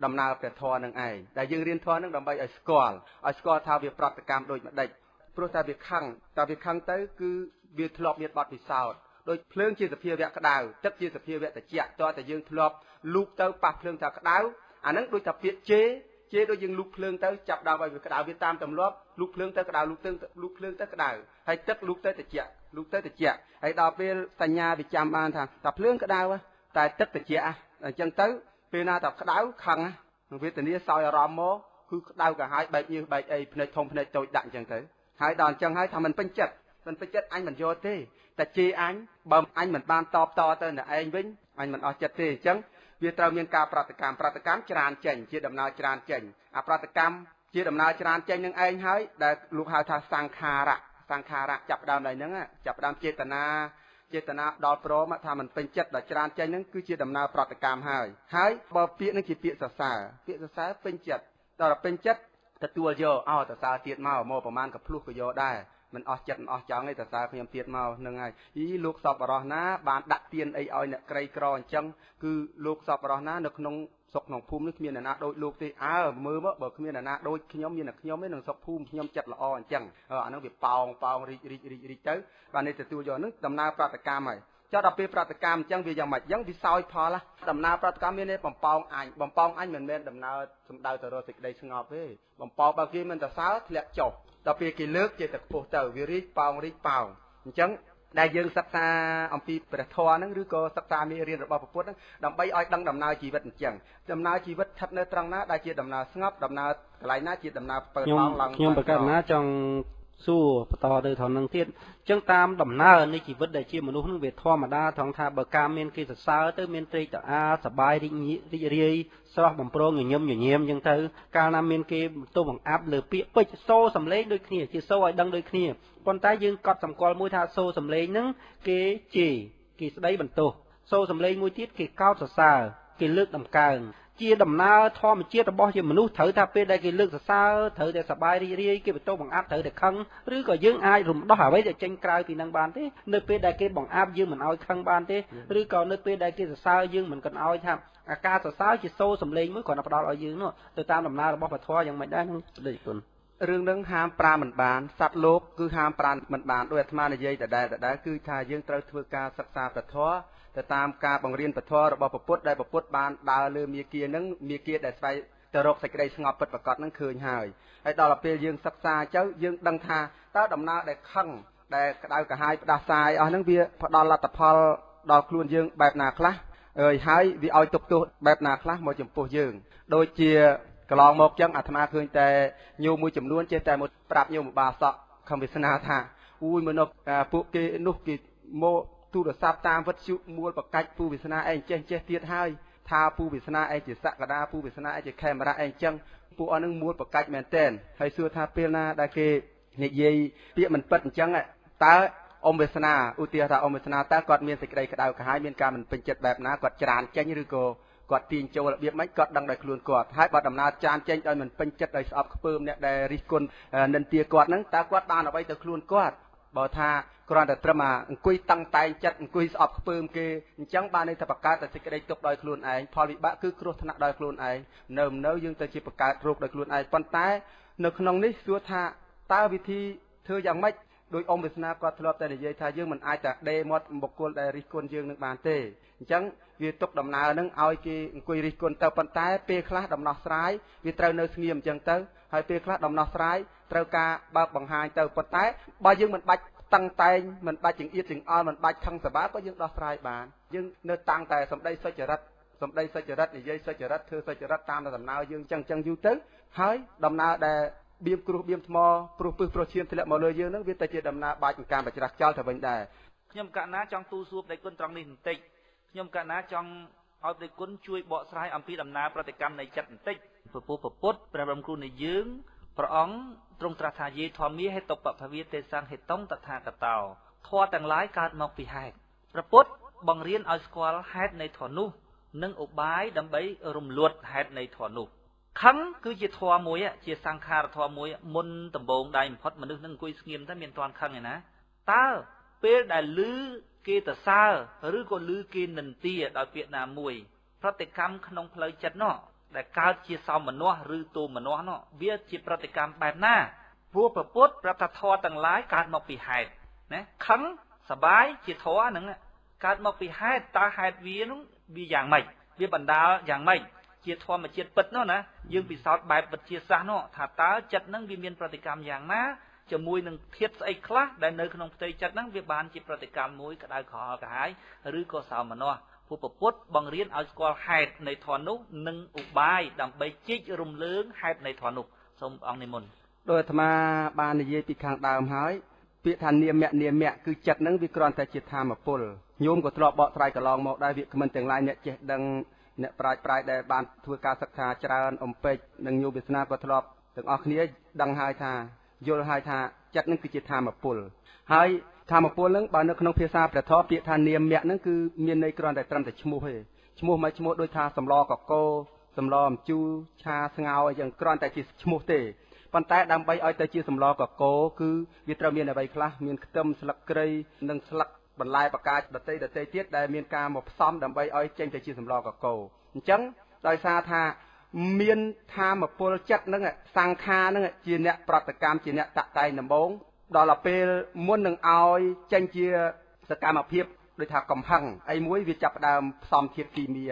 ដំណើរព្រះធម៌នឹងឯងដែលយើងរៀនធម៌នឹងដើម្បីឲ្យស្គាល់ថាវាប្រតិកម្មដូចម្ដេចព្រោះតែវាខឹងតែវាខឹងទៅគឺវាធ្លាប់មានបទពិសោធន៍ដូចភ្លើងជាសភាវៈក្តៅទឹកជាសភាវៈត្រជាក់តើតែយើងធ្លាប់លូកទៅប៉ះភ្លើងថាក្តៅអាហ្នឹងដូចថាពាក្យជេរជេរដូចយើងលូកភ្លើងទៅចាប់ដើមឲ្យវាក្តៅវាតាមទម្លាប់លូកភ្លើងទៅក្តៅលូកទៅលូកភ្លើងទៅក្តៅហើយទឹកលូកទៅត្រជាក់លូកទៅត្រជាក់ហើយដល់ពេលសញ្ញាវាចាំបានថាតែភ្លើងក្តៅតែទឹកត្រជាក់អញ្ចឹងទៅពេលណាតែក្តៅខឹងវេទនាសោយអារម្មណ៍មកគឺក្តៅក្រហាយបែកញើសបែកអីភ្នែកធំភ្នែកតូចដាក់អញ្ចឹងទៅហើយដល់អញ្ចឹងហើយថាមិនពេញចិត្តមិនពេញចិត្តអញមិនយកទេតែជេរអញបើអញមិនបានតបតទៅអ្នកឯងវិញអញមិនអស់ចិត្តទេអញ្ចឹងវាត្រូវមានការប្រតិកម្មប្រតិកម្មច្រានចេញជាដំណើរច្រានចេញអាប្រតិកម្មជាដំណើរច្រានចេញនឹងឯងហើយដែលលោកហៅថាសង្ខារៈសង្ខារៈចាប់ដើមឡើយហ្នឹងចាប់ដើមចេតនាចេតនាដល់ព្រមថាមិនពេញចិត្តដល់ច្រានចេញហ្នឹងគឺជាដំណើរប្រតិកម្មហើយហើយបើពាក្យហ្នឹងជាពាក្យសរសើរពាក្យសរសើរពេញចិត្តដល់ពេញចិត្តទទួលយកអោសរសើរទៀតមកប្រហែលក៏ភ្លោះក៏យកដែរមិនអស់ចិត្តមិនអស់ចង់ទេសរសើរខ្ញុំទៀតមកហ្នឹងហើយអីលោកសពរោះណាបានដាក់ទៀនអីឲ្យអ្នកក្រីក្រអញ្ចឹងគឺលោកសពរោះណានៅក្នុងស្រុកក្នុងភូមិនេះគ្មានអ្នកណាដូចលោកទេអើមើលមកបើគ្មានអ្នកណាដូចខ្ញុំមានតែខ្ញុំទេក្នុងស្រុកភូមិខ្ញុំចិត្តល្អអញ្ចឹងអាហ្នឹងវាប៉ោងប៉ោងរីករីករីករីកទៅបាទនេះទទួលយកហ្នឹងដំណើរប្រតិកម្មហើយចុះដល់ពេលប្រតិកម្មអញ្ចឹងវាយ៉ាងម៉េចអញ្ចឹងវាសោយផលដំណើរប្រតិកម្មមានន័យបំប៉ោងអញបំប៉ោងអញមិនមែនដំណើរសំដៅទៅរកសេចក្តីស្ងប់ទេបំប៉ោងបើគេមិនទៅសើធ្លាក់ចុះដល់ពេលគេលើកចេះតែខ្ពស់ទៅវារីកប៉ោងរីកប៉ោងអញ្ចឹងដែលយើងសិក្សាអំពីព្រះធម៌ហ្នឹងឬក៏សិក្សាមេរៀនរបស់ព្រះពុទ្ធហ្នឹងដើម្បីឲ្យដឹងដំណើរជីវិតអញ្ចឹងដំណើរជីវិតស្ថិតនៅត្រង់ណាដែលជាដំណើរស្ងប់ដំណើរកន្លែងណាជាដំណើរពើប៉ោងឡើងខ្ញុំប្រកាសណាចង់សួរបន្តទៅត្រង់ហ្នឹងទៀតអញ្ចឹងតាមដំណើរនៃជីវិតដែលជាមនុស្សហ្នឹងវាធម្មតាត្រង់ថាបើការមានគេសរសើរទៅមានត្រេកត្រអាលសប្បាយរីករាយស្រស់បំព្រងញញឹមញញៀមអញ្ចឹងទៅកាលណាមានគេទៅបង្អាប់លើពាក្យពេចន៍សូរសំឡេងដូចគ្នាជាសូរឲ្យដឹងដូចគ្នាប៉ុន្តែយើងកត់សម្គាល់មួយថាសូរសំឡេងហ្នឹងគេជេរគេស្ដីបន្ទោសសូរសំឡេងមួយទៀតគេកោតសរសើរគេលើកតម្កើងជាដំណើរធម្មជាតិរបស់ជាមនុស្សត្រូវថាពេលដែលគេលើកសរសើរត្រូវតែសប្បាយរីករាយគេបន្ទោសបង្អាប់ត្រូវតែខឹងឬក៏យើងអាចរំដោះអ្វីដែលចេញក្រៅពីនឹងបានទេនៅពេលដែលគេបង្អាប់យើងមិនឲ្យខឹងបានទេឬក៏នៅពេលដែលគេសរសើរយើងមិនកុំឲ្យថាអាការសរសើរជាសូរសំឡេងមួយគ្រាន់តែផ្ដល់ឲ្យយើងនោះទៅតាមដំណើររបស់ពធយ៉ាងម៉េចដែរនឹងព្រះគុណរឿងនឹងហាមប្រាមិនបានសត្វលោកគឺហាមប្រាមិនបានដោយអាត្មានិយាយដដែលគឺថាយើងត្រូវធ្វើការសិក្សាពធទៅតាមការបង្រៀនពធរបស់ព្រះពុទ្ធដែលព្រះពុទ្ធបានដើរលើមាគ៌ានឹងមាគ៌ាដែលស្វែងទៅរកសេចក្តីស្ងប់ពិតប្រាកដនឹងឃើញហើយហើយដល់ពេលយើងសិក្សាទៅយើងដឹងថាតើដំណើរដែលខឹងដែលក្តៅក្រហាយផ្ដាសាយអស់ហ្នឹងវាផ្ដល់លទ្ធផលដល់ខ្លួនយើងបែបណាខ្លះហើយវាឲ្យទុកទោសបែបណាខ្លះមកចំពោះយើងដូចជាកន្លងមកចឹងអាត្មាឃើញតែញោមមួយចំនួនចេះតែមកប្រាប់ញោមឧបាសកខំវាសនាថាអូយមនុស្សពួកគេនោះគេមកទូរស័ព្ទតាមវិទ្យុមួលបកាច់ពូវាសនាឯងចេះចេះទៀតហើយថាពូវាសនាឯងជាសក្តាពូវាសនាឯងជាខេមរៈឯងចឹងពួកអស់នឹងមួលបកាច់មែនទែនហើយសួរថាពេលណាដែលគេនិយាយពាក្យមិនពិតអញ្ចឹងតើអ៊ំវាសនាឧទាហរណ៍ថាអ៊ំវាសនាតើគាត់មានសេចក្តីក្តៅក្រហាយមានការមិនពេញចិត្តបែបណាគាត់ច្រានចេញឬក៏គាត់ទាញចូលរបៀបម៉េចគាត់ដឹងដោយខ្លួនគាត់ហើយបើដំណើរចានចេញដោយមិនពេញចិត្តដោយស្អប់ខ្ពើមអ្នកដែលរិះគន់និន្ទាគាត់ហ្នឹងតើគាត់បានអ្វីទៅខ្លួនគាត់បើថាគ្រាន់តែត្រឹមអាអង្គុយតឹងតែងចិត្តអង្គុយស្អប់ខ្ពើមគេអញ្ចឹងបានន័យថាបង្កើតតែសេចក្តីទុក្ខដោយខ្លួនឯងផលវិបាកគឺគ្រោះថ្នាក់ដោយខ្លួនឯងនៅយើងទៅជាបង្កើតរោគដោយខ្លួនឯងប៉ុន្តែនៅក្នុងនេះសួរថាតើវិធីធ្វើយ៉ាងម៉េច ដោយអ៊ំវាសនាគាត់ធ្លាប់តែនិយាយថាយើងមិនអាចតែដេមាត់បុគ្គលដែលរិះគន់យើងនឹងបានទេអញ្ចឹងវាទុកដំណើរនឹងឲ្យគេអង្គុយរិះគន់ទៅប៉ុន្តែពេលខ្លះដំណោះស្រាយវាត្រូវនៅស្ងៀមអញ្ចឹងទៅហើយពេលខ្លះដំណោះស្រាយត្រូវការបើកបង្ហាញទៅប៉ុន្តែបើយើងមិនបាច់តឹងតែងមិនបាច់ចង្អៀតចង្អល់មិនបាច់ខឹងសបាក៏យើងដោះស្រាយបានយើងនៅតាំងតែសម្ដីសុចរិតសម្ដីសុចរិតនិយាយសុចរិតធ្វើសុចរិតតាមដំណើរយើងចឹងចឹងយូរទៅហើយដំណើរដែលបៀមគ្រោះបៀមថ្មព្រោះពឹសព្រោះឈាមធ្លាក់មកលើយើងនឹងវាទៅជាដំណើរបាច់ការបច្រាស់ខ្យល់ទៅវិញដែរខ្ញុំកណាចង់ទូសួរប្តីគុណត្រង់នេះបន្តិចខ្ញុំកណាចង់ឲ្យប្តីគុណជួយបកស្រាយអំពីដំណើរប្រតិកម្មនៃចិត្តបន្តិចពពុះពពុទ្ធព្រះបរមគ្រូនៃយើងព្រះអង្គទ្រង់ត្រាស់ថាយេធម្មាហេតុបភវាទេសង្ហេតុងតថាគតោធម៌ទាំងឡាយកើតមកពីហេតុព្រះពុទ្ធបង្រៀនឲ្យស្គាល់ហេតុនៃធម៌នោះនិងឧបាយដើម្បីរំលត់ហេតុនៃធម៌នោះខឹងគឺជាធម៌មួយជាសង្ខារធម៌មួយមុនដំបូងដៃបំផុតមនុស្សនឹងអង្គុយស្ងៀមតែមានតាន់ខឹងឯណាតើពេលដែលឮគេតសើឬក៏ឮគេនិន្ទាដោយពាក្យណាមួយប្រតិកម្មក្នុងផ្លូវចិត្តនោះដែលកើតជាសោមនស្សឬទោមនស្សនោះវាជាប្រតិកម្មបែបណាព្រោះព្រះពុទ្ធប្រាប់ថាធម៌ទាំងឡាយកើតមកពីហេតុណាខឹងសបាយជាធម៌ហ្នឹងកើតមកពីហេតុតើហេតុវានោះវាយ៉ាងម៉េចវាបណ្ដាលយ៉ាងម៉េចជាធម្មជាតិពិតនោះណាយើងពិសោធន៍បែបវិទ្យាសាស្ត្រនោះថាតើចិត្តហ្នឹងវាមានប្រតិកម្មយ៉ាងណាជាមួយនឹងធាតុស្អីខ្លះដែលនៅក្នុងផ្ទៃចិត្តហ្នឹងវាបានជាប្រតិកម្មមួយក្តៅក្រហល់ក្រហាយឬក៏សោមនស្សពួកពុទ្ធបង្រៀនឲ្យស្គាល់ហេតុនៃធម៌នោះនិងឧបាយដើម្បីជីករំលើងហេតុនៃធម៌នោះសូមអង្គនិមន្តដោយអាត្មាបាននិយាយពីខាងដើមហើយពាក្យថានាមៈនាមៈគឺចិត្តហ្នឹងវាគ្រាន់តែជាធម៌ពលញោមក៏ធ្លាប់បកស្រាយកន្លងមកដែរវាគ្មិនទាំងឡាយអ្នកចេះដឹងអ្នកប្រាជ្ញប្រាជ្ញដែលបានធ្វើការសិក្សាច្រើនអំពេចនិងញោមវាសនាក៏ធ្លាប់ទាំងអស់គ្នាដឹងហើយថាយល់ហើយថាចិត្តនឹងគឺជាធម៌ពលហើយធម៌ពលនឹងបើនៅក្នុងភាសាព្រះធម៌ពាក្យថានាមៈនឹងគឺមានន័យគ្រាន់តែត្រឹមតែឈ្មោះទេឈ្មោះមួយឈ្មោះដូចថាសម្លកកោសម្លអំជូរឆាស្ងោអីចឹងគ្រាន់តែជាឈ្មោះទេប៉ុន្តែដើម្បីឲ្យទៅជាសម្លកកោគឺវាត្រូវមានអ្វីខ្លះមានខ្ទឹមស្លឹកគ្រៃនិងស្លឹកបន្លែបកាដតីដតីទៀតដែលមានការមកផ្សំដើម្បីឲ្យចេញទៅជាសម្លកកោអញ្ចឹងដោយសារថាមានធម៌ពលចិត្តនឹងសង្ខារនឹងជាអ្នកប្រតិកម្មជាអ្នកតាក់តែងដំបូងដល់ពេលមុននឹងឲ្យចេញជាសកម្មភាពដូចថាកំហឹងអីមួយវាចាប់ផ្ដើមផ្សំធាតុគីមី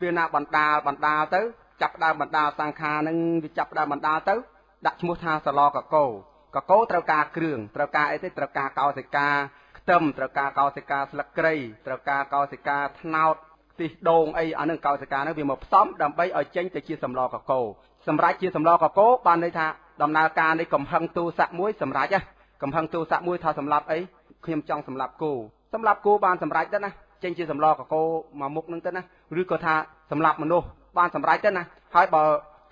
ពេលណាបណ្ដាលបណ្ដាលទៅចាប់ផ្ដើមបណ្ដាលសង្ខារនឹងវាចាប់ផ្ដើមបណ្ដាលទៅដាក់ឈ្មោះថាសឡកកោកកោត្រូវការគ្រឿងត្រូវការអីទេត្រូវការកោសិកាខ្ទឹមត្រូវការកោសិកាស្លឹកគ្រៃត្រូវការកោសិកាត្នោតខ្ទិះដូងអីអានឹងកោសិកាហ្នឹងវាមកផ្សំដើម្បីឲ្យចេញទៅជាសម្លកកោសម្រាប់ជាសម្លកកោបានន័យថាដំណើរការនៃកំហឹងទោសៈមួយសម្រាប់ណាកំហឹងទោសៈមួយថាសម្លាប់អីខ្ញុំចង់សម្លាប់គោសម្លាប់គោបានសម្រេចទៅណាចេញជាសម្លកកោមកមុខនឹងទៅណាឬក៏ថាសម្លាប់មនុស្សបានសម្រេចទៅណាហើយបើ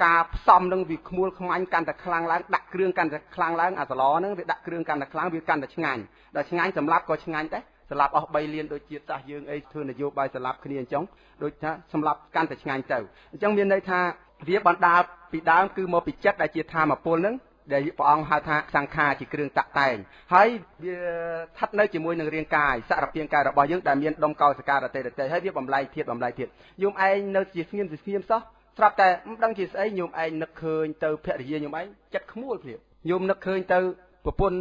ការផ្សំនឹងវាខ្មួលខ្មាញ់កាន់តែខ្លាំងឡើងដាក់គ្រឿងកាន់តែខ្លាំងឡើងអាសឡហ្នឹងវាដាក់គ្រឿងកាន់តែខ្លាំងវាកាន់តែឆ្ងាញ់ដល់ឆ្ងាញ់សម្លាប់ក៏ឆ្ងាញ់ដែរសម្លាប់អស់3លានដូចជាតិសាសន៍យើងអីធ្វើនយោបាយសម្លាប់គ្នាអញ្ចឹងដូចថាសម្លាប់កាន់តែឆ្ងាញ់ទៅអញ្ចឹងមានន័យថាវាបណ្ដាលពីដើមគឺមកពីចិត្តដែលជាធម៌ពលហ្នឹងដែលព្រះអង្គហៅថាសង្ខារជាគ្រឿងតាក់តែងហើយវាស្ថិតនៅជាមួយនឹងរាងកាយសារពាង្គកាយរបស់យើងដែលមានដុំកោសិការតេរតេហើយវាបំលែងធាតុបំលែងធាតុញោមឯងនៅជាស្ងៀមជាស្ងៀមសោះស្រាប់តែមិនដឹងជាស្អីញោមឯងនឹកឃើញទៅភរិយាញោមឯងចិត្តខ្មួលភ្លាមញោមនឹកឃើញទៅប្រពន្ធ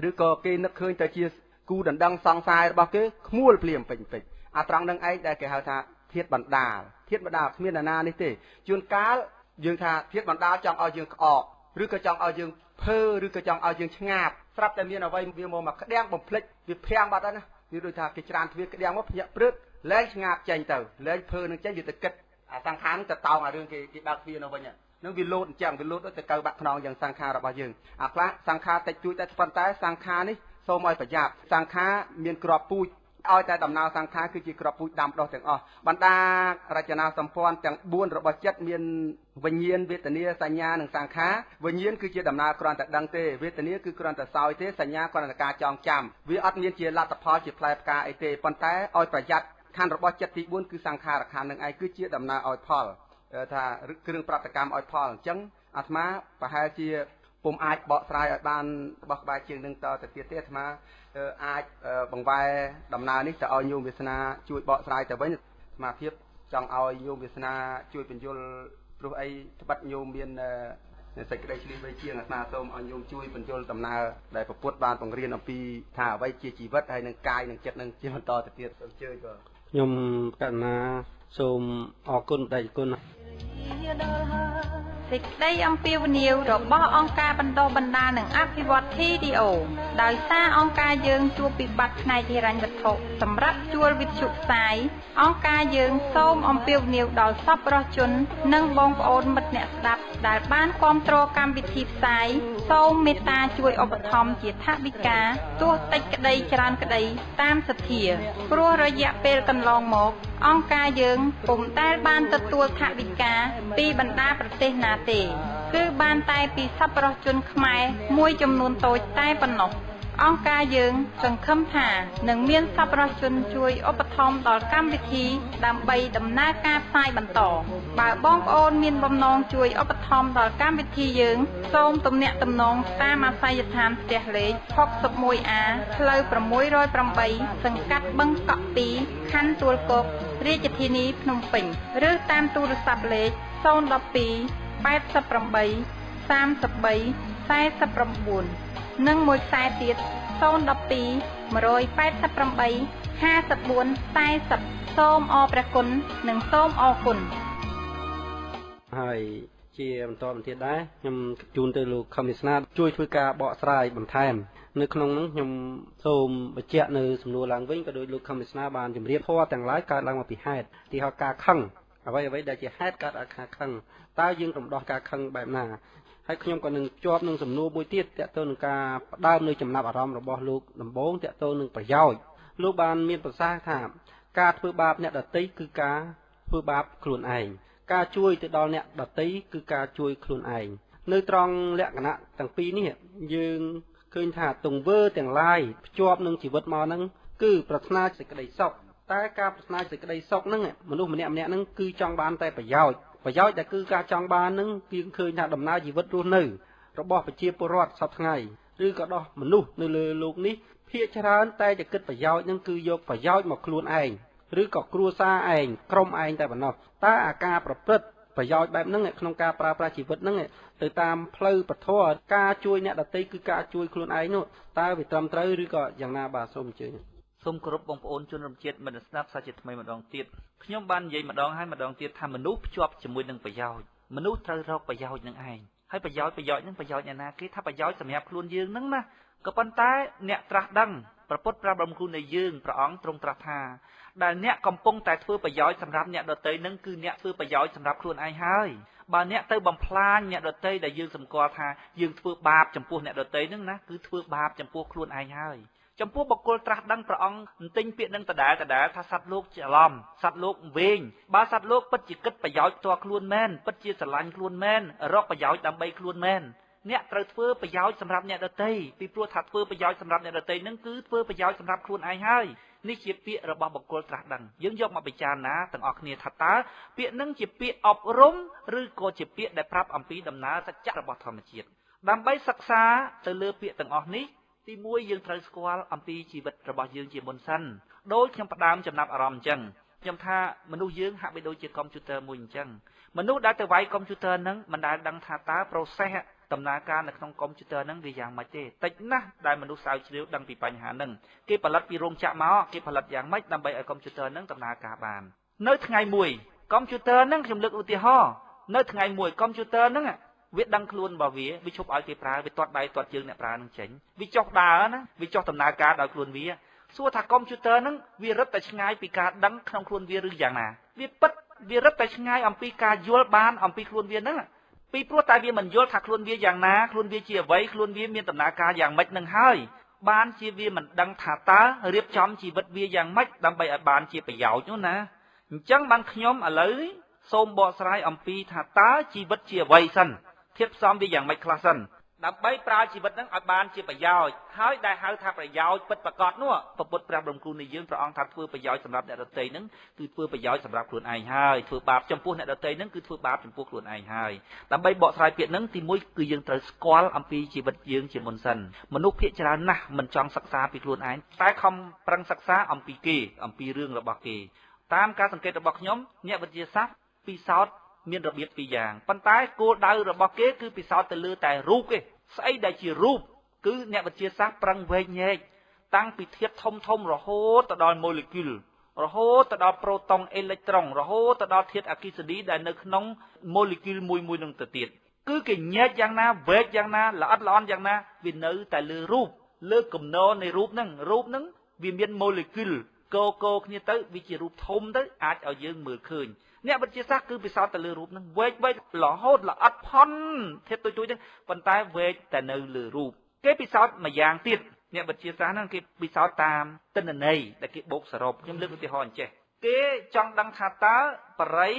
ឬក៏គេនឹកឃើញទៅជាគូដណ្ដឹងសង្សាររបស់គេខ្មួលភ្លាមពេញពេញអាត្រង់នឹងឯងដែលគេហៅថាធាតុបណ្ដាលធាតុបណ្ដាលគ្មាននរណានេះទេជួនកាលយើងថាធាតុបណ្ដាលចង់ឲ្យយើងក្អកឬក៏ចង់ឲ្យយើងភើឬក៏ចង់ឲ្យយើងឆ្ងាបស្រាប់តែមានអ្វីវាមកក្តាំងបំភ្លេចវាភាំងបាត់ហើយណាវាដូចថាគេច្រានទ្វារក្តាំងមកភ្ញាក់ព្រឹតលែងឆ្ងាបចេញទៅលែងភើនឹងចេញវាទៅគិតអាសង្ខារនឹងទៅតោងអារឿងគេគេបើកទ្វារនៅវិញនឹងវាលោតអញ្ចឹងវាលោតដូចទៅកៅបាក់ខ្នងយ៉ាងសង្ខាររបស់យើងអាខ្លះសង្ខារតិចតួចតែប៉ុន្តែសង្ខារនេះសូមឲ្យប្រយ័ត្នសង្ខារមានក្របពូជឲ្យតែដំណើរសង្ខារគឺជាក្របពូជដាំដុះទាំងអស់បណ្ដារចនាសម្ព័ន្ធទាំង4របស់ចិត្តមានវិញ្ញាណវេទនាសញ្ញានិងសង្ខារវិញ្ញាណគឺជាដំណើរគ្រាន់តែដឹងទេវេទនាគឺគ្រាន់តែសោយទេសញ្ញាគ្រាន់តែការចងចាំវាអត់មានជាលទ្ធផលជាផ្លែផ្កាអីទេប៉ុន្តែឲ្យប្រយ័ត្នខណ្ឌរបស់ចិត្តទី4គឺសង្ខារខណ្ឌនឹងឯងគឺជាដំណើរឲ្យផលថាគ្រឿងប្រតិកម្មឲ្យផលអញ្ចឹងអាត្មាប្រហែលជាពុំអាចបកស្រាយឲ្យបានបោះក្បែរជាងនឹងតទៅទៀតទេអាត្មាអាចបង្វែរដំណើរនេះទៅឲ្យញោមវាសនាជួយបកស្រាយទៅវិញអាត្មាភាពចង់ឲ្យញោមវាសនាជួយបញ្យល់ព្រោះអីត្បិតញោមមាន សេចក្តីឆ្លៀសវៃជាងអាត្មាសូមឲ្យញោមជួយបញ្យល់ដំណើរដែលព្រះពុទ្ធបានបង្រៀនអំពីថាអ្វីជាជីវិតហើយនឹងកាយនិងចិត្តនឹងជាបន្តទៅទៀតសូមអញ្ជើញបាទខ្ញុំករុណាសូមអរគុណព្រះតេជគុណ សេចក្តីអំពាវនាវរបស់អង្គការបណ្ដុះបណ្ដាលនិងអភិវឌ្ឍ TDO ដោយសារអង្គការយើងជួបវិបត្តិផ្នែកហិរញ្ញវត្ថុសម្រាប់ជួលវិទ្យុផ្សាយអង្គការយើងសូមអំពាវនាវដល់សប្បុរសជន និងបងប្អូនមិត្តអ្នកស្ដាប់ដែលបានគាំទ្រកម្មវិធីផ្សាយសូមមេត្តាជួយឧបត្ថម្ភជាថវិកាទោះតិចក្តីច្រើនក្តីតាមសទ្ធាព្រោះរយៈពេលកន្លងមកអង្គការយើងពុំដែលបានទទួលថវិកាពីបណ្ដាប្រទេសណាទេគឺបានតែពីសប្បុរសជនខ្មែរមួយចំនួនតូចតែប៉ុណ្ណោះអង្គការយើងសង្ឃឹមថានឹងមានសប្បុរសជនជួយឧបត្ថម្ភដល់កម្មវិធីដើម្បីដំណើរការផ្សាយបន្តបើបងប្អូនមានបំណងជួយឧបត្ថម្ភដល់កម្មវិធីយើងសូមទំនាក់ទំនងតាមអាសយដ្ឋានផ្ទះលេខ 61A ផ្លូវ608សង្កាត់បឹងកក់2ខណ្ឌទួលគោករាជធានីភ្នំពេញឬតាមទូរស័ព្ទលេខ012 88 33 49និងមួយខ្សែទៀត012 188 54 40សូមអរព្រះគុណនិងសូមអរគុណ ហើយជាបន្តបន្ទាប់ដែរខ្ញុំជូនទៅលោកខំវាសនាជួយធ្វើការបកស្រាយបន្ថែមនៅក្នុងនោះខ្ញុំសូមបញ្ជាក់នៅសំណួរឡើងវិញក៏ដោយលោកខំវាសនាបានជម្រាបធម៌ទាំងឡាយកើតឡើងមកពីហេតុទីហៅការខឹងអ្វីៗដែលជាហេតុកើតឲ្យការខឹងតើយើងរំដោះការខឹងបែបណាហើយខ្ញុំក៏នឹងជាប់នឹងសំណួរមួយទៀតទាក់ទងនឹងការផ្ដើមនៅចំណាប់អារម្មណ៍របស់លោកដំបូងទាក់ទងនឹងប្រយោជន៍លោកបានមានប្រសាសន៍ថាការធ្វើបាបអ្នកដទៃគឺការធ្វើបាបខ្លួនឯងការជួយទៅដល់អ្នកដទៃគឺការជួយខ្លួនឯងនៅត្រង់លក្ខណៈទាំងពីរនេះយើងឃើញថាទង្វើទាំងឡាយភ្ជាប់នឹងជីវិតមកហ្នឹងគឺប្រាថ្នាសេចក្តីសុខតែការប្រាថ្នាសេចក្តីសុខហ្នឹងមនុស្សម្នាក់ៗហ្នឹងគឺចង់បានតែប្រយោជន៍ប្រយោជន៍ដែលគឺការចង់បានហ្នឹងយើងឃើញថាដំណើរជីវិតរស់នៅរបស់ប្រជាពលរដ្ឋសព្វថ្ងៃឬក៏ដោះមនុស្សនៅលើលោកនេះភាគច្រើនតែจะគិតប្រយោជន៍ហ្នឹងគឺយកប្រយោជន៍មកខ្លួនឯងឬក៏គ្រួសារឯងក្រុមឯងតែប៉ុណ្ណោះតើអាការប្រព្រឹត្តប្រយោជន៍បែបហ្នឹងក្នុងការប្រើប្រាស់ជីវិតហ្នឹងទៅតាមផ្លូវពធការជួយអ្នកដទៃគឺការជួយខ្លួនឯងនោះតើវាត្រឹមត្រូវឬក៏យ៉ាងណាបាទសូមអញ្ជើញ សូមគោរពបងប្អូនជនរួមជាតិមិត្តស្ដាប់សាជាថ្មីម្ដងទៀតខ្ញុំបាននិយាយម្ដងហើយម្ដងទៀតថាមនុស្សភ្ជាប់ជាមួយនឹងប្រយោជន៍មនុស្សត្រូវរកប្រយោជន៍នឹងឯងហើយប្រយោជន៍នឹងប្រយោជន៍អ្នកណាគេថាប្រយោជន៍សម្រាប់ខ្លួនយើងនឹងណាក៏ប៉ុន្តែអ្នកត្រាស់ដឹងព្រះពុទ្ធព្រះបរមគ្រូនៃយើងព្រះអង្គទ្រង់ត្រាស់ថាដែលអ្នកកំពុងតែធ្វើប្រយោជន៍សម្រាប់អ្នកដទៃនឹងគឺអ្នកធ្វើប្រយោជន៍សម្រាប់ខ្លួនឯងហើយបើអ្នកទៅបំផ្លាញអ្នកដទៃដែលយើងសម្គាល់ថាយើងធ្វើបាបចំពោះអ្នកដទៃនឹងណាគឺធ្វើបាបចំពោះខ្លួនឯងហើយចំពោះបុគ្គលត្រាស់ដឹងព្រះអង្គទិញពាក្យនឹងដដែលថាសត្វលោកច្រឡំសត្វលោកវែងបើសត្វលោកពិតជាគិតប្រយោជន៍ផ្ទាល់ខ្លួនមែនពិតជាស្រឡាញ់ខ្លួនមែនរកប្រយោជន៍ដើម្បីខ្លួនមែនអ្នកត្រូវធ្វើប្រយោជន៍សម្រាប់អ្នកដទៃពីព្រោះថាធ្វើប្រយោជន៍សម្រាប់អ្នកដទៃនឹងគឺធ្វើប្រយោជន៍សម្រាប់ខ្លួនឯងហើយនេះជាពាក្យរបស់បុគ្គលត្រាស់ដឹងយើងយកមកពិចារណាទាំងអស់គ្នាថាតើពាក្យនឹងជាពាក្យអប់រំឬក៏ជាពាក្យដែលប្រាប់អំពីដំណើរសច្ចៈរបស់ធម្មជាតិដើម្បីសិក្សាទៅលើពាក្យទាំងអស់នេះទីមួយយើងត្រូវស្គាល់អំពីជីវិតរបស់យើងជាមុនសិនដោយខ្ញុំផ្ដើមចំណាប់អារម្មណ៍អញ្ចឹងខ្ញុំថាមនុស្សយើងហាក់បីដូចជាកុំព្យូទ័រមួយអញ្ចឹងមនុស្សដែលទៅវាយកុំព្យូទ័រហ្នឹងមិនដែលដឹងថាតើ process ដំណើរការនៅក្នុងកុំព្យូទ័រហ្នឹងវាយ៉ាងម៉េចទេតិចណាស់ដែលមនុស្សស្រាវជ្រាវដឹងពីបញ្ហាហ្នឹងគេផលិតពីរោងចក្រមកគេផលិតយ៉ាងម៉េចដើម្បីឲ្យកុំព្យូទ័រហ្នឹងដំណើរការបាននៅថ្ងៃមួយកុំព្យូទ័រហ្នឹងខ្ញុំលើកឧទាហរណ៍នៅថ្ងៃមួយកុំព្យូទ័រហ្នឹងវាដឹងខ្លួនរបស់វាវាឈប់ឲ្យគេប្រើវាទាត់ដៃទាត់ជើងអ្នកប្រើនឹងចេញវាចុះដើរណាវាចុះដំណើរការដោយខ្លួនវាសួរថាកុំព្យូទ័រហ្នឹងវារឹតតែឆ្ងាយពីការដឹងក្នុងខ្លួនវាឬយ៉ាងណាវាពិតវារឹតតែឆ្ងាយអំពីការយល់បានអំពីខ្លួនវាហ្នឹងពីព្រោះតែវាមិនយល់ថាខ្លួនវាយ៉ាងណាខ្លួនវាជាអ្វីខ្លួនវាមានដំណើរការយ៉ាងម៉េចនឹងហើយបានជាវាមិនដឹងថាតើរៀបចំជីវិតវាយ៉ាងម៉េចដើម្បីឲ្យបានជាប្រយោជន៍នោះណាអញ្ចឹងបានខ្ញុំឥឡូវសូមបកស្រាយអំពីថាតើជីវិតជាអ្វីសិនធាតុផ្សំវាយ៉ាងម៉េចខ្លះសិនដើម្បីប្រើជីវិតហ្នឹងឲ្យបានជាប្រយោជន៍ហើយដែលហៅថាប្រយោជន៍ពិតប្រាកដនោះព្រះពុទ្ធព្រះបរមគ្រូនៃយើងព្រះអង្គថាធ្វើប្រយោជន៍សម្រាប់អ្នកដទៃហ្នឹងគឺធ្វើប្រយោជន៍សម្រាប់ខ្លួនឯងហើយធ្វើបាបចំពោះអ្នកដទៃហ្នឹងគឺធ្វើបាបចំពោះខ្លួនឯងហើយដើម្បីបកស្រាយពាក្យហ្នឹងទីមួយគឺយើងត្រូវស្គាល់អំពីជីវិតយើងជាមុនសិនមនុស្សភាគច្រើនណាស់មិនចង់សិក្សាពីខ្លួនឯងតែខំប្រឹងសិក្សាអំពីគេអំពីរឿងរបស់គេតាមការសង្កេតរបស់ខ្ញុំអ្នកវិទ្យាសាស្ត្រពិសោធន៍ មានរបៀបពីរយ៉ាងប៉ុន្តែគោលដៅរបស់គេគឺពិសោធន៍ទៅលើតែរូបទេស្អីដែលជារូបគឺអ្នកវិទ្យាសាស្ត្រប្រឹងវែកញែកតាំងពីធាតុធំធំរហូតទៅដល់ម៉ូលេគុលរហូតទៅដល់ប្រូតុងអេឡិចត្រុងរហូតទៅដល់ធាតុអគ្គិសនីដែលនៅក្នុងម៉ូលេគុលមួយមួយនឹងទៅទៀតគឺគេញែកយ៉ាងណាវែកយ៉ាងណាល្អិតល្អន់យ៉ាងណាវានៅតែលើរូបលើគំនរនៃរូបហ្នឹងរូបហ្នឹងវាមានម៉ូលេគុលកកគ្នាទៅវាជារូបធំទៅអាចឲ្យយើងមើលឃើញអ្នកវិទ្យាសាស្ត្រគឺពិសោធន៍ទៅលើរូបហ្នឹងវែកវែករហូតល្អិតផនធាតុទូចៗហ្នឹងប៉ុន្តែវែកតែនៅលើរូបគេពិសោធន៍មួយយ៉ាងទៀតអ្នកវិទ្យាសាស្ត្រហ្នឹងគេពិសោធន៍តាមទិន្នន័យដែលគេបូកសរុបខ្ញុំលើកឧទាហរណ៍អញ្ចេះគេចង់ដឹងថាតើបរិយ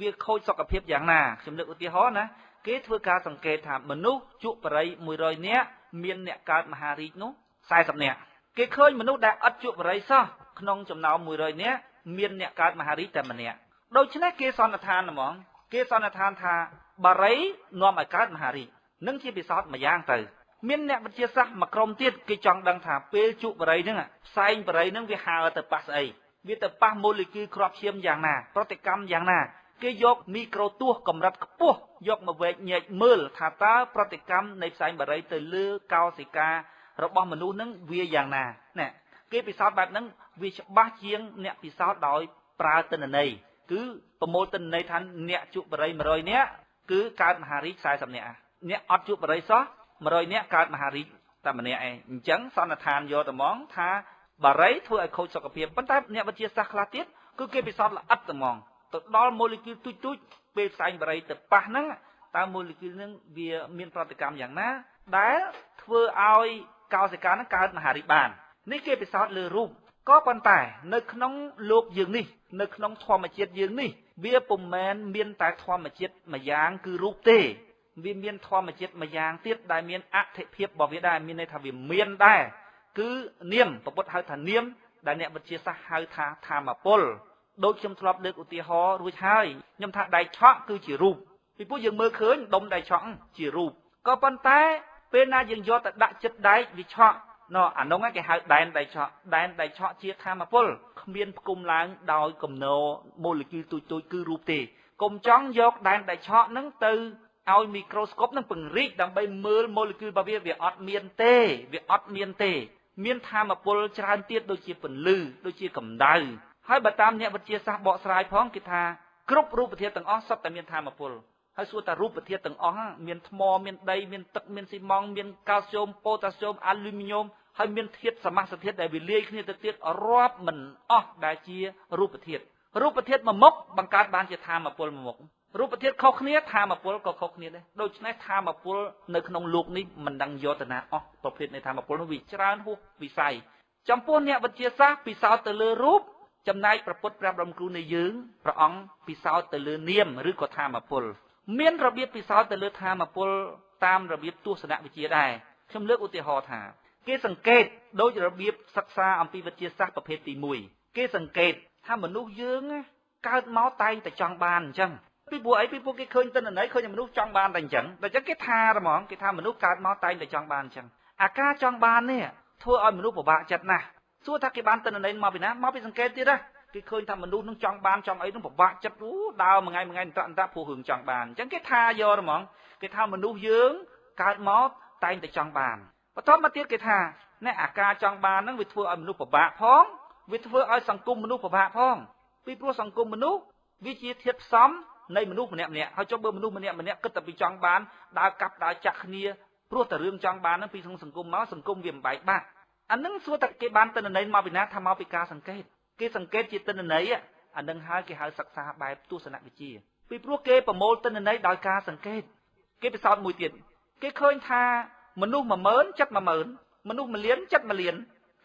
វាខូចសុខភាពយ៉ាងណាខ្ញុំលើកឧទាហរណ៍ណាគេធ្វើការសង្កេតថាមនុស្សជក់បរិយ100នាក់មានអ្នកកើតមហារីកនោះ40នាក់គេឃើញមនុស្សដែលអត់ជក់បរិយសោះក្នុងចំណោម100នាក់មានអ្នកកើតមហារីកតែម្នាក់ដូច្នេះគេសន្និដ្ឋានហ្មងគេសន្និដ្ឋានថាបរិយនាំឲ្យកើតមហារីកនឹងជាពិសោធន៍មួយយ៉ាងទៅមានអ្នកវិទ្យាសាស្ត្រមួយក្រុមទៀតគេចង់ដឹងថាពេលជក់បរិយហ្នឹងផ្សែងបរិយហ្នឹងវាហើទៅប៉ះស្អីវាទៅប៉ះម៉ូលេគុលគ្រាប់ឈាមយ៉ាងណាប្រតិកម្មយ៉ាងណាគេយកមីក្រូទស្សន៍កម្រិតខ្ពស់យកមកវែកញែកមើលថាតើប្រតិកម្មនៃផ្សែងបរិយទៅលើកោសិការបស់មនុស្សហ្នឹងវាយ៉ាងណាណែគេពិសោធន៍បែបហ្នឹងវាច្បាស់ជាងអ្នកពិសោធន៍ដោយប្រើទិន្នន័យគឺប្រមូលទិន្នន័យថាអ្នកជក់បរិយ100នាក់គឺកើតមហារីក40នាក់អ្នកអត់ជក់បរិយសោះ100នាក់កើតមហារីកតែម្នាក់ឯងអញ្ចឹងសន្និដ្ឋានយកតែហ្មងថាបរិយធ្វើឲ្យខូចសុខភាពប៉ុន្តែអ្នកវិទ្យាសាស្ត្រខ្លះទៀតគឺគេពិសោធន៍ល្អិតតែហ្មងទៅដល់ម៉ូលេគុលទូចទូចពេលផ្សែងបរិយទៅប៉ះហ្នឹងតើម៉ូលេគុលហ្នឹងវាមានប្រតិកម្មយ៉ាងណាដែលធ្វើឲ្យកោសិកាហ្នឹងកើតមហារីកបាននេះគេពិសោធន៍លើរូបក៏ប៉ុន្តែនៅក្នុងលោកយើងនេះនៅក្នុងធម្មជាតិយើងនេះវាពុំមែនមានតែធម្មជាតិមួយយ៉ាងគឺរូបទេវាមានធម្មជាតិមួយយ៉ាងទៀតដែលមានអត្ថិភាពរបស់វាដែរមានន័យថាវាមានដែរគឺនាមពុទ្ធហៅថានាមដែលអ្នកវិទ្យាសាស្ត្រហៅថាធម្មពលដូចខ្ញុំធ្លាប់លើកឧទាហរណ៍រួចហើយខ្ញុំថាដែកឆក់គឺជារូបពីព្រោះយើងមើលឃើញដុំដែកឆក់ជារូបក៏ប៉ុន្តែពេលណាយើងយកទៅដាក់ចិត្តដែកវាឆក់ណអានោះគេហៅដែនដែកឆក់ដែនដែកឆក់ជាធម្មពលគ្មានផ្គុំឡើងដោយគំនរម៉ូលេគុលទូចទូចគឺរូបទេកុំចង់យកដែនដែកឆក់ហ្នឹងទៅឲ្យមីក្រូស្កូបនឹងពង្រីកដើម្បីមើលម៉ូលេគុលរបស់វាវាអត់មានទេវាអត់មានទេមានធម្មពលច្រើនទៀតដូចជាពន្លឺដូចជាកម្ដៅហើយបើតាមអ្នកវិទ្យាសាស្ត្របកស្រាយផងគេថាគ្រប់រូបធាតុទាំងអស់សុទ្ធតែមានធម្មពលហើយសួរថារូបធាតុទាំងអស់មានថ្មមានដីមានទឹកមានស៊ីម៉ង់មានកាល់ស្យូមប៉ូតាស្យូមអាលូមីញ៉ូមហើយមានធាតុសមាសធាតុដែលវាលាយគ្នាទៅទៀតរាប់មិនអស់ដែលជារូបធាតុរូបធាតុមួយមុខបង្កើតបានជាធម្មពលមួយមុខរូបធាតុខុសគ្នាធម្មពលក៏ខុសគ្នាដែរដូច្នេះធម្មពលនៅក្នុងលោកនេះមិនដឹងយកទៅណាអស់ប្រភេទនៃធម្មពលនោះវាច្រើនហួសវិស័យចំពោះអ្នកវិទ្យាសាស្ត្រពិសោធន៍ទៅលើរូបចំណែកព្រះពុទ្ធព្រះបរមគ្រូនៃយើងព្រះអង្គពិសោធន៍ទៅលើនាមឬក៏ធម្មពលមានរបៀបពិសោធន៍ទៅលើធម្មពលតាមរបៀបទស្សនវិជ្ជាដែរខ្ញុំលើកឧទាហរណ៍ថាគេសង្កេតដោយរបៀបសិក្សាអំពីវិទ្យាសាស្ត្រប្រភេទទី1គេសង្កេតថាមនុស្សយើងកើតមកតែងតែចង់បានអញ្ចឹងពីព្រោះអីពីព្រោះគេឃើញទិន្នន័យឃើញមនុស្សចង់បានតែអញ្ចឹងដល់អញ្ចឹងគេថាហ្មងគេថាមនុស្សកើតមកតែងតែចង់បានអញ្ចឹងអាការចង់បាននេះធ្វើឲ្យមនុស្សពិបាកចិត្តណាស់សួរថាគេបានទិន្នន័យមកពីណាមកពីសង្កេតទៀតណាគេឃើញថាមនុស្សនឹងចង់បានចង់អីនឹងពិបាកចិត្តអូដើរមួយថ្ងៃមួយថ្ងៃអន្តរព្រោះរឿងចង់បានអញ្ចឹងគេថាយកហ្មងគេថាមនុស្សយើងកើតមកតែងតែចង់បានបន្ទាប់មកទៀតគេថាណែអាការចង់បានហ្នឹងវាធ្វើឲ្យមនុស្សពិបាកផងវាធ្វើឲ្យសង្គមមនុស្សពិបាកផងពីព្រោះសង្គមមនុស្សវាជាធាតុផ្សំនៃមនុស្សម្នាក់ម្នាក់ហើយចុះបើមនុស្សម្នាក់ម្នាក់គិតតែពីចង់បានដើរកាប់ដើរចាក់គ្នាព្រោះតែរឿងចង់បានហ្នឹងពីក្នុងសង្គមមកសង្គមវាមិនបែកបាក់អានឹងសួរតែគេបានទិន្នន័យមកពីណាថាមកពីការសង្កេតគេសង្កេតជាទិន្នន័យអានឹងហើយគេហៅសិក្សាបែបទស្សនវិជ្ជាពីព្រោះគេប្រមូលទិន្នន័យដោយការសង្កេតគេពិសោធន៍មួយទៀតគេឃើញថាមនុស្ស10000ចិត្ត10000មនុស្ស1លានចិត្ត1លាន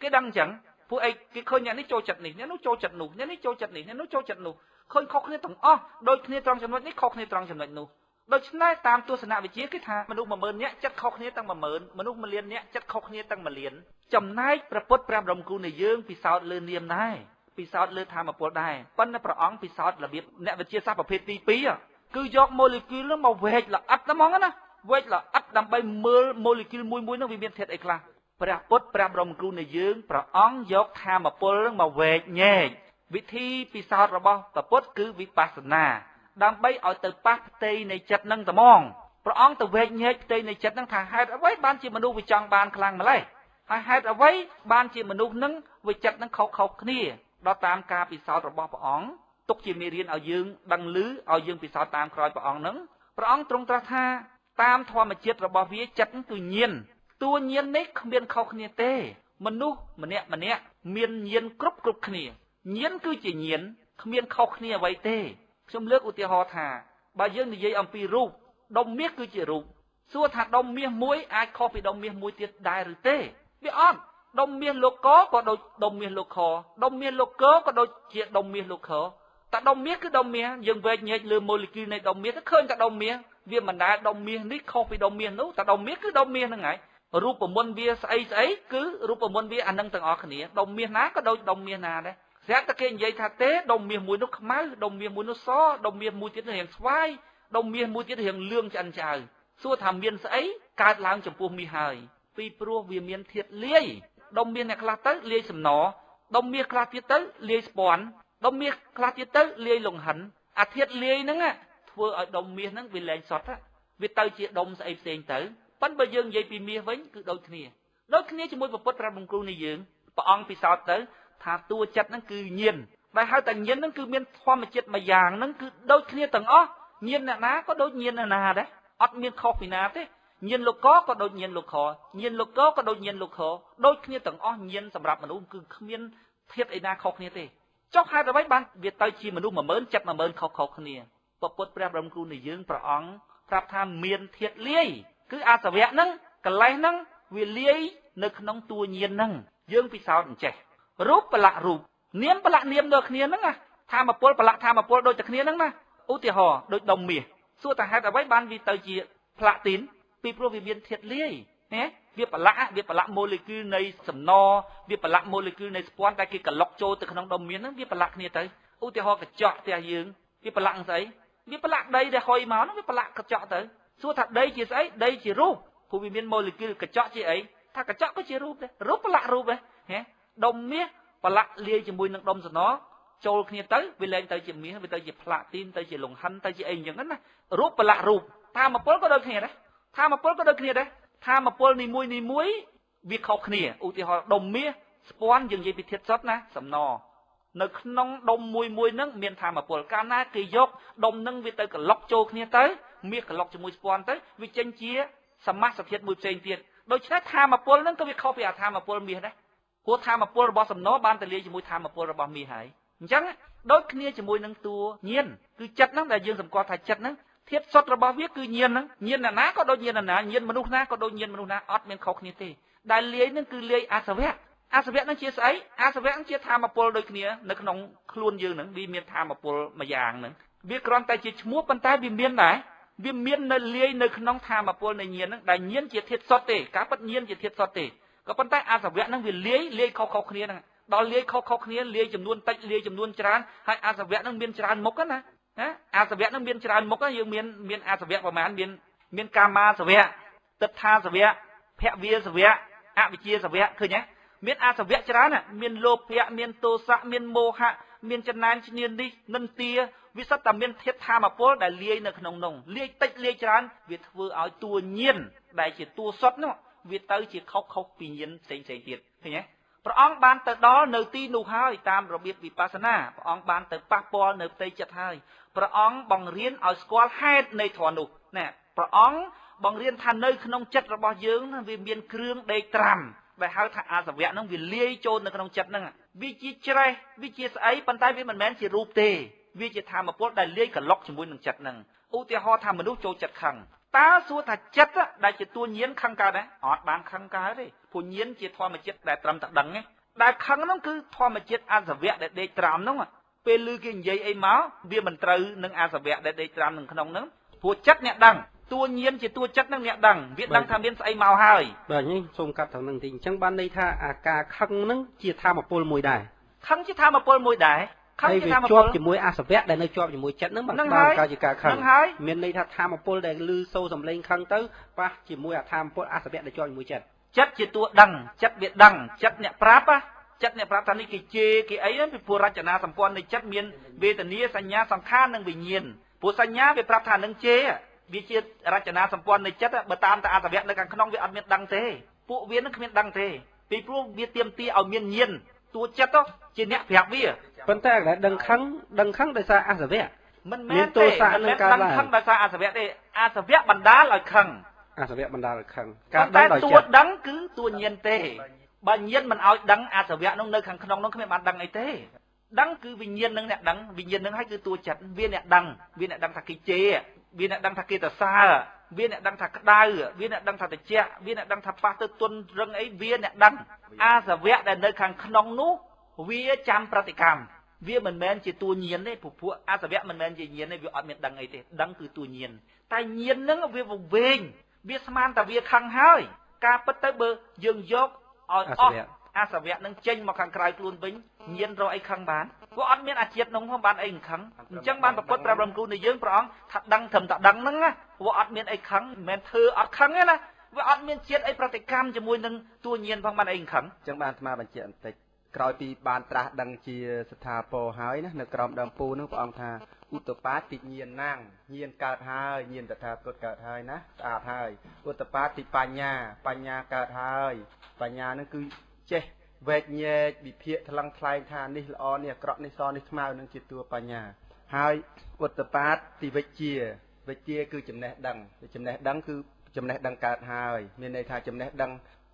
គេដឹងអញ្ចឹងពួកអីគេឃើញអ្នកនេះចូលចិត្តនេះអ្នកនោះចូលចិត្តនោះអ្នកនេះចូលចិត្តនេះអ្នកនោះចូលចិត្តនោះឃើញខុសគ្នាទាំងអស់ដូចគ្នាត្រង់ចំណុចនេះខុសគ្នាត្រង់ចំណុចនោះដូច្នេះតាមទស្សនវិជ្ជាគេថាមនុស្ស10000នាក់ចិត្តខុសគ្នាទាំង10000មនុស្ស1លាននាក់ចិត្តខុសគ្នាទាំង1លានចំណែកព្រះពុទ្ធព្រះបរមគ្រូនៃយើងពិសោធន៍លើនាមដែរពិសោធន៍លើធម្មពលដែរប៉ុន្តែព្រះអង្គពិសោធន៍របៀបអ្នកវិទ្យាសាស្ត្រប្រភេទទី2គឺយកម៉ូលេគុលមកវែកល្អិតហ្មងណាវែកល្អិតដើម្បីមើលម៉ូលេគុលមួយមួយនោះវាមានធាតុអីខ្លះព្រះពុទ្ធព្រះបរមគ្រូនៃយើងព្រះអង្គយកធម្មពលនឹងមកវែកញែកវិធីពិសោធន៍របស់ព្រះពុទ្ធគឺវិបស្សនា ដើម្បីឲ្យទៅប៉ះផ្ទៃនៃចិត្តនឹងត្មងព្រះអង្គទៅវែកញែកផ្ទៃនៃចិត្តនឹងថាហេតុអ្វីបានជាមនុស្សវាចង់បានខ្លាំងម្ល៉េះហើយហេតុអ្វីបានជាមនុស្សនឹងវាចិត្តនឹងខុសៗគ្នាដល់តាមការពិសោធន៍របស់ព្រះអង្គទុកជាមេរៀនឲ្យយើងដឹងឮឲ្យយើងពិសោធន៍តាមក្រោយព្រះអង្គនឹងព្រះអង្គទ្រង់ត្រាស់ថាតាមធម្មជាតិរបស់វាចិត្តគឺញៀនតួញៀននេះគ្មានខុសគ្នាទេមនុស្សម្នាក់ម្នាក់មានញៀនគ្រប់គ្នាញៀនគឺជាញៀនគ្មានខុសគ្នាអ្វីទេខ្ញុំលើកឧទាហរណ៍ថាបើយើងនិយាយអំពីរូបដុំមាសគឺជារូបសួរថាដុំមាសមួយអាចខុសពីដុំមាសមួយទៀតដែរឬទេវាអត់ដុំមាសលោកកក៏ដូចដុំមាសលោកខដុំមាសលោកកក៏ដូចជាដុំមាសលោកខតែដុំមាសគឺដុំមាសយើងវែកញែកលើម៉ូលេគុលនៃដុំមាសទៅឃើញតែដុំមាសវាមិនដែលដុំមាសនេះខុសពីដុំមាសនោះតែដុំមាសគឺដុំមាសហ្នឹងហើយរូបមន្តវាស្អីស្អីគឺរូបមន្តវាអានឹងទាំងអស់គ្នាដុំមាសណាក៏ដូចដុំមាសណាដែរស្រាប់តែគេនិយាយថាទេដុំមាសមួយនោះខ្មៅដុំមាសមួយនោះសដុំមាសមួយទៀតរាងស្វាយដុំមាសមួយទៀតរាងលឿងឆ្អិនឆ្អៅសួរថាមានស្អីកើតឡើងចំពោះមាសហើយពីព្រោះវាមានធាតុលាយដុំមាសអ្នកខ្លះទៅលាយសំណដុំមាសខ្លះទៀតទៅលាយស្ពាន់ដុំមាសខ្លះទៀតទៅលាយលង្ហិនអាធាតុលាយហ្នឹងធ្វើឲ្យដុំមាសហ្នឹងវាលែងសុទ្ធវាទៅជាដុំស្អីផ្សេងទៅប៉ុន្តែបើយើងនិយាយពីមាសវិញគឺដូចគ្នាដូចគ្នាជាមួយពុទ្ធព្រះបង្គោលនៃយើងព្រះអង្គពិសោធន៍ទៅថាតួចិត្តហ្នឹងគឺញៀនដែលហៅតែញៀនហ្នឹងគឺមានធម្មជាតិមួយយ៉ាងហ្នឹងគឺដូចគ្នាទាំងអស់ញៀនអ្នកណាក៏ដូចញៀនអ្នកណាដែរអត់មានខុសពីណាទេញៀនលោកកក៏ដូចញៀនលោកខញៀនលោកកក៏ដូចញៀនលោកខដូចគ្នាទាំងអស់ញៀនសម្រាប់មនុស្សគឺគ្មានធាតុអីណាខុសគ្នាទេចុះហេតុអ្វីបានវាទៅជាមនុស្ស10000ចិត្ត10000ខុសៗគ្នាពុទ្ធព្រះបរមគ្រូនៃយើងព្រះអង្គប្រាប់ថាមានធាតុលាយគឺអាសវៈហ្នឹងកលេសហ្នឹងវាលាយនៅក្នុងតួញៀនហ្នឹងយើងពិសោធន៍អញ្ចេះរូបប្រឡាក់រូបនាមប្រឡាក់នាមដូចគ្នាហ្នឹងណាធម្មពលប្រឡាក់ធម្មពលដូចតែគ្នាហ្នឹងណាឧទាហរណ៍ដូចដុំមាសសួរថាហេតុអ្វីបានវាទៅជាផ្លាទីនពីព្រោះវាមានធាតុលាយណាវាប្រឡាក់វាប្រឡាក់ម៉ូលេគុលនៃសំណវាប្រឡាក់ម៉ូលេគុលនៃស្ពាន់តែគេក្លុកចូលទៅក្នុងដុំមាសហ្នឹងវាប្រឡាក់គ្នាទៅឧទាហរណ៍កញ្ចក់ផ្ទះយើងវាប្រឡាក់ស្អីវាប្រឡាក់ដីដែលហុយមកហ្នឹងវាប្រឡាក់កញ្ចក់ទៅសួរថាដីជាស្អីដីជារូបព្រោះវាមានម៉ូលេគុលកញ្ចក់ជាអីថាកញ្ចក់ក៏ជារូបដែររូបប្រឡាក់រូបដែរហ៎ដុំមាសប្រឡាក់លាយជាមួយនឹងដុំសំណចូលគ្នាទៅវាលែងទៅជាមាសវាទៅជាផ្លាទីនទៅជាលង្ហិនទៅជាអីអញ្ចឹងណារូបប្រឡាក់រូបធម្មពលក៏ដូចគ្នាដែរធម្មពលក៏ដូចគ្នាដែរធម្មពលនីមួយនីមួយវាខុសគ្នាឧទាហរណ៍ដុំមាសស្ពាន់យើងនិយាយពីធាតុសុទ្ធណាសំណនៅក្នុងដុំមួយមួយហ្នឹងមានធម្មពលកាលណាគេយកដុំហ្នឹងវាទៅក្លុកចូលគ្នាទៅមាសក្លុកជាមួយស្ពាន់ទៅវាចេញជាសមាសធាតុមួយផ្សេងទៀតដូច្នេះធម្មពលហ្នឹងក៏វាខុសពីអាធម្មពលមាសដែរព្រោះធម្មពលរបស់សំណបានទៅលាយជាមួយធម្មពលរបស់មាសហើយអញ្ចឹងដូចគ្នាជាមួយនឹងតួញៀនគឺចិត្តហ្នឹងដែលយើងសម្គាល់ថាចិត្តហ្នឹងធាតុសុទ្ធរបស់វាគឺញៀនហ្នឹងញៀនអ្នកណាក៏ដូចញៀនអ្នកណាញៀនមនុស្សណាក៏ដូចញៀនមនុស្សណាអត់មានខុសគ្នាទេដែលលាយហ្នឹងគឺលាយអាសវៈអាសវៈហ្នឹងជាស្អីអាសវៈហ្នឹងជាធម្មពលដូចគ្នានៅក្នុងខ្លួនយើងហ្នឹងវាមានធម្មពលមួយយ៉ាងហ្នឹងវាគ្រាន់តែជាឈ្មោះប៉ុន្តែវាមានដែរវាមាននៅលាយនៅក្នុងធម្មពលនៃញៀនហ្នឹងដែលញៀនជាធាតុសុទ្ធទេការពិតញៀនជាធាតុសុទ្ធទេក៏ប៉ុន្តែអាសវៈហ្នឹងវាលាយលាយខុសៗគ្នាហ្នឹងដល់លាយខុសៗគ្នាលាយចំនួនតិចលាយចំនួនច្រើនហើយអាសវៈហ្នឹងមានច្រើនមុខណាអាសវៈហ្នឹងមានច្រើនមុខយើងមានអាសវៈប្រមាណមានកាមាសវៈទិដ្ឋាសវៈភវាសវៈអវិជ្ជាសវៈឃើញទេមានអាសវៈច្រើនមានលោភៈមានទោសៈមានមោហៈមានចំណែនឈ្នានីសនិន្ទាវាសុទ្ធតែមានធាតុធម្មពលដែលលាយនៅក្នុងនោះលាយតិចលាយច្រើនវាធ្វើឲ្យតួញៀនដែលជាតួសុទ្ធនោះវាទៅជាខុសៗពីញៀនផ្សេងៗទៀតឃើញទេព្រះអង្គបានទៅដល់នៅទីនោះហើយតាមរបៀបវិបស្សនាព្រះអង្គបានទៅប៉ះពាល់នៅផ្ទៃចិត្តហើយព្រះអង្គបង្រៀនឲ្យស្គាល់ហេតុនៃធម៌នោះណាព្រះអង្គបង្រៀនថានៅក្នុងចិត្តរបស់យើងវាមានគ្រឿងដេកត្រាំដែលហៅថាអាសវៈហ្នឹងវាលាយចូលនៅក្នុងចិត្តហ្នឹងវាជាច្រេះវាជាស្អីប៉ុន្តែវាមិនមែនជារូបទេវាជាធម្មពលដែលលាយក្លុកជាមួយនឹងចិត្តហ្នឹងឧទាហរណ៍ថាមនុស្សចូលចិត្តខឹងតើសួរថាចិត្តដែលជាតួញៀនខឹងកើតដែរអត់បានខឹងកើតទេព្រោះញៀនជាធម្មជាតិដែលត្រឹមតែដឹងទេដែលខឹងហ្នឹងគឺធម្មជាតិអសវៈដែលដេកត្រាំហ្នឹងពេលឮគេនិយាយអីមកវាមិនត្រូវនឹងអសវៈដែលដេកត្រាំនឹងក្នុងហ្នឹងព្រោះចិត្តអ្នកដឹងតួញៀនជាតួចិត្តនឹងអ្នកដឹងវាដឹងថាមានស្អីមកហើយបាទនេះសូមកាត់ត្រង់ហ្នឹងតិចអញ្ចឹងបានន័យថាអាការខឹងហ្នឹងជាធម្មពលមួយដែរខឹងជាធម្មពលមួយដែរខឹងជាធម្មពលជាប់ជាមួយអាសវៈដែលនៅជាប់ជាមួយចិត្តហ្នឹងបានកើតជាការខឹងមានន័យថាធម្មពលដែលឮសូរសំឡេងខឹងទៅប៉ះជាមួយអាធម្មពលអាសវៈដែលជាប់ជាមួយចិត្តចិត្តជាតួដឹងចិត្តវាដឹងចិត្តអ្នកប្រាប់ចិត្តអ្នកប្រាប់ថានេះគេជេរគេអីហ្នឹងពីព្រោះរចនាសម្ព័ន្ធនៃចិត្តមានវេទនាសញ្ញាសង្ខារនិងវិញ្ញាណ ព្រោះសញ្ញាវាប្រាប់ថានឹងជេរវាជារចនាសម្ព័ន្ធនៃចិត្តបើតាមតែអសវៈនៅខាងក្នុងវាអត់មានដឹងទេពួកវានឹងគ្មានដឹងទេពីព្រោះវាទាមទារឲ្យមានញាណតួចិត្តជាអ្នកប្រាប់វា ប៉ុន្តែដែលដឹងខឹងដឹងខឹងដោយសារអសវៈ មិនមែនទេមិនមែនដឹងខឹងដោយសារអសវៈទេអសវៈបណ្ដាលឲ្យខឹង អសវៈបណ្ដាលឲ្យខឹង ការដឹងដោយចិត្តតួដឹងគឺតួញាណទេបើញាណមិនឲ្យដឹងអសវៈនោះនៅខាងក្នុងនោះគ្មានបានដឹងអីទេដឹងគឺវិញ្ញាណនឹងអ្នកដឹងវិញ្ញាណនឹងហើយគឺតួចិត្តវាអ្នកដឹងវាអ្នកដឹងថាគេជេរវាអ្នកដឹងថាគេតសើវាអ្នកដឹងថាក្តៅវាអ្នកដឹងថាត្រជាក់វាអ្នកដឹងថាប៉ះទៅទន់រឹងអីវាអ្នកដឹងអាសវៈដែលនៅខាងក្នុងនោះវាចាំប្រតិកម្មវាមិនមែនជាតួញាណទេព្រោះអាសវៈមិនមែនជាញាណទេវាអត់មានដឹងអីទេដឹងគឺតួញាណតែញាណនឹងវាវង្វេងវាស្មានតែវាខឹងហើយការពិតទៅបើយើងយកឲ្យអស់អាសវៈនឹងចេញមកខាងក្រៅខ្លួនវិញញាណរកអីខឹងបានព្រោះអត់មានអាជាតិនោះផងបានអីខឹងអញ្ចឹងបានប្រពុតព្រះបរមគ្រូនៃយើងព្រះអង្គថាដឹងត្រឹមតែដឹងហ្នឹងណាព្រោះអត់មានអីខឹងមិនមែនធ្វើអត់ខឹងទេណាវាអត់មានជាតិអីប្រតិកម្មជាមួយនឹងតួញាណផងបានអីខឹង អញ្ចឹងបានអាត្មាបញ្ជាក់បន្តិចក្រោយពីបានត្រាស់ដឹងជាស្ថាពរហើយណានៅក្រោមដើមពូនឹងព្រះអង្គថាឧត្តបាទិញាណណាំងញាណកើតហើយញាណតថាគតកើតហើយណាស្អាតហើយឧត្តបាទិបញ្ញាបញ្ញាកើតហើយបញ្ញានឹងគឺចេះវែកញែកវិភាគថ្លឹងថ្លែងថានេះល្អនេះអាក្រក់នេះសនេះខ្មៅនឹងជាតួបញ្ញាហើយឧត្តបាទិវិជ្ជាវិជ្ជាគឺចំណេះដឹងចំណេះដឹងគឺចំណេះដឹងកើតហើយមានន័យថាចំណេះដឹង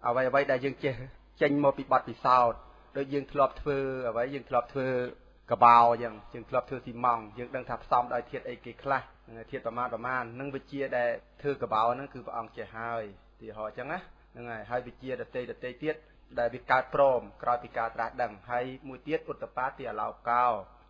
អ្វីអ្វីដែលយើងចេះចេញមកពីបទពិសោធន៍ដូចយើងធ្លាប់ធ្វើអ្វីយើងធ្លាប់ធ្វើកបោអញ្ចឹងយើងធ្លាប់ធ្វើស៊ីម៉ង់យើងដឹងថាផ្សំដោយធាតុអីគេខ្លះធាតុប្រមាណនឹងវិជ្ជាដែលធ្វើកបោហ្នឹងគឺព្រះអង្គចេះហើយទីហោអញ្ចឹងណាហ្នឹងហើយហើយវិជ្ជាដតីដតីទៀតដែលវាកើតព្រមក្រោយពីការត្រាស់ដឹងហើយមួយទៀតឧត្តបាតិអឡោកោ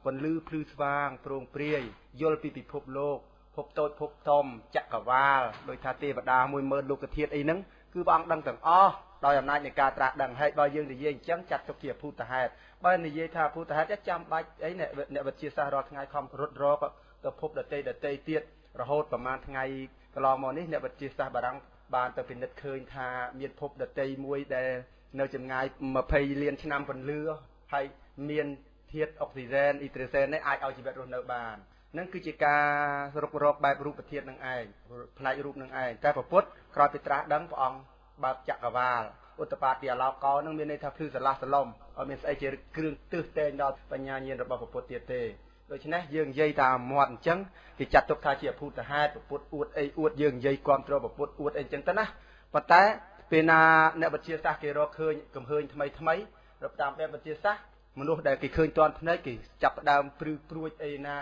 ពន្លឺភ្លឺស្វាងព្រោងព្រាយយល់ពីពិភពលោកភពតូចភពធំចក្រវាលដោយថាទេវតា10000លោកធាតុអីហ្នឹងគឺព្រះអង្គដឹងទាំងអស់ដោយអំណាចនៃការត្រាស់ដឹងហើយបើយើងនិយាយអញ្ចឹងចាត់ទុកជាភូតហេតុបើនិយាយថាភូតហេតុចាំបាច់អីអ្នកវិទ្យាសាស្ត្ររាល់ថ្ងៃខំរត់រកទៅភពដតីដតីទៀតរហូតប្រហែលថ្ងៃកន្លងមកនេះអ្នកវិទ្យាសាស្ត្របារាំងបានទៅពិនិត្យឃើញថាមានភពដតីមួយដែលនៅចម្ងាយ20លានឆ្នាំពន្លឺហើយមានធាតុអុកស៊ីហ្សែនអ៊ីដ្រូសែននេះអាចឲ្យជីវិតរស់នៅបាននឹងគឺជាការរុករកបែបរូបធាតុនឹងឯងផ្នែករូបនឹងឯងតែព្រះពុទ្ធក្រោយពីត្រាស់ដឹងព្រះអង្គបើកចក្រវាលឧត្តបាតិអឡោកោនឹងមានន័យថាភ្លឺស្រឡះស្រឡំអត់មានស្អីជាគ្រឿងទិសតែងដល់បញ្ញាញាណរបស់ព្រះពុទ្ធទៀតទេដូច្នេះយើងនិយាយតាមមាត់អញ្ចឹងគេចាត់ទុកថាជាភូតហេតុព្រះពុទ្ធអួតអីអួតយើងនិយាយគាំទ្រព្រះពុទ្ធអួតអីអញ្ចឹងទៅណាប៉ុន្តែពេលណាអ្នកវិទ្យាសាស្ត្រគេរកឃើញកំហើញថ្មីថ្មីរកតាមបែបវិទ្យាសាស្ត្រមនុស្សដែលគេឃើញទាន់ភ្នែកគេចាប់ផ្ដើមព្រឺព្រួចអីណា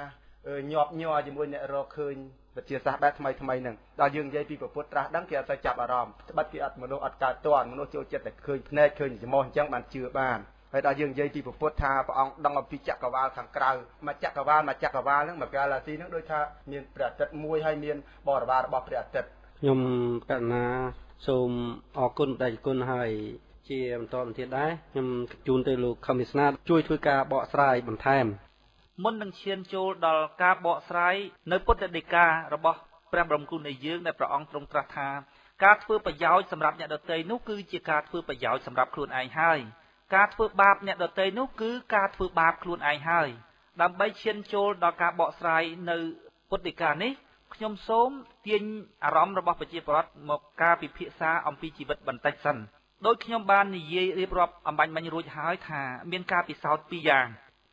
ញាប់ញ័រជាមួយអ្នករកឃើញវិទ្យាសាស្ត្របែបថ្មីថ្មីហ្នឹងដល់យើងនិយាយពីព្រះពុទ្ធត្រាស់ដឹងគេអត់សូវចាប់អារម្មណ៍ត្បិតគេអត់មនុស្សអត់កើតទាន់មនុស្សចូលចិត្តតែឃើញភ្នែកឃើញច្រមុះអញ្ចឹងបានជឿបានហើយដល់យើងនិយាយពីព្រះពុទ្ធថាព្រះអង្គដឹងអំពីចក្រវាលខាងក្រៅមួយចក្រវាលមួយចក្រវាលហ្នឹងមួយហ្គាឡាស៊ីហ្នឹងដូចថាមានព្រះអាទិត្យមួយហើយមានបរិវាររបស់ព្រះអាទិត្យ ខ្ញុំករុណាសូមអរគុណព្រះគុណហើយជាបន្តបន្ទាប់ដែរខ្ញុំជូនទៅលោកខឹមវាសនាជួយធ្វើការបកស្រាយបន្ថែម មុននឹងឈានចូលដល់ការបកស្រាយនៅពុទ្ធដីការបស់ព្រះបរមគ្រូនៃយើងដែលព្រះអង្គទ្រង់ត្រាស់ថាការធ្វើប្រយោជន៍សម្រាប់អ្នកដទៃនោះគឺជាការធ្វើប្រយោជន៍សម្រាប់ខ្លួនឯងហើយការធ្វើបាបអ្នកដទៃនោះគឺការធ្វើបាបខ្លួនឯងហើយដើម្បីឈានចូលដល់ការបកស្រាយនៅពុទ្ធដីកានេះខ្ញុំសូមទាញអារម្មណ៍របស់ប្រជាពលរដ្ឋមកការពិភាក្សាអំពីជីវិតបន្តិចសិនដោយខ្ញុំបាននិយាយរៀបរាប់អំបញ្ញមិញរួចហើយថាមានការពិសោធន៍ពីរយ៉ាង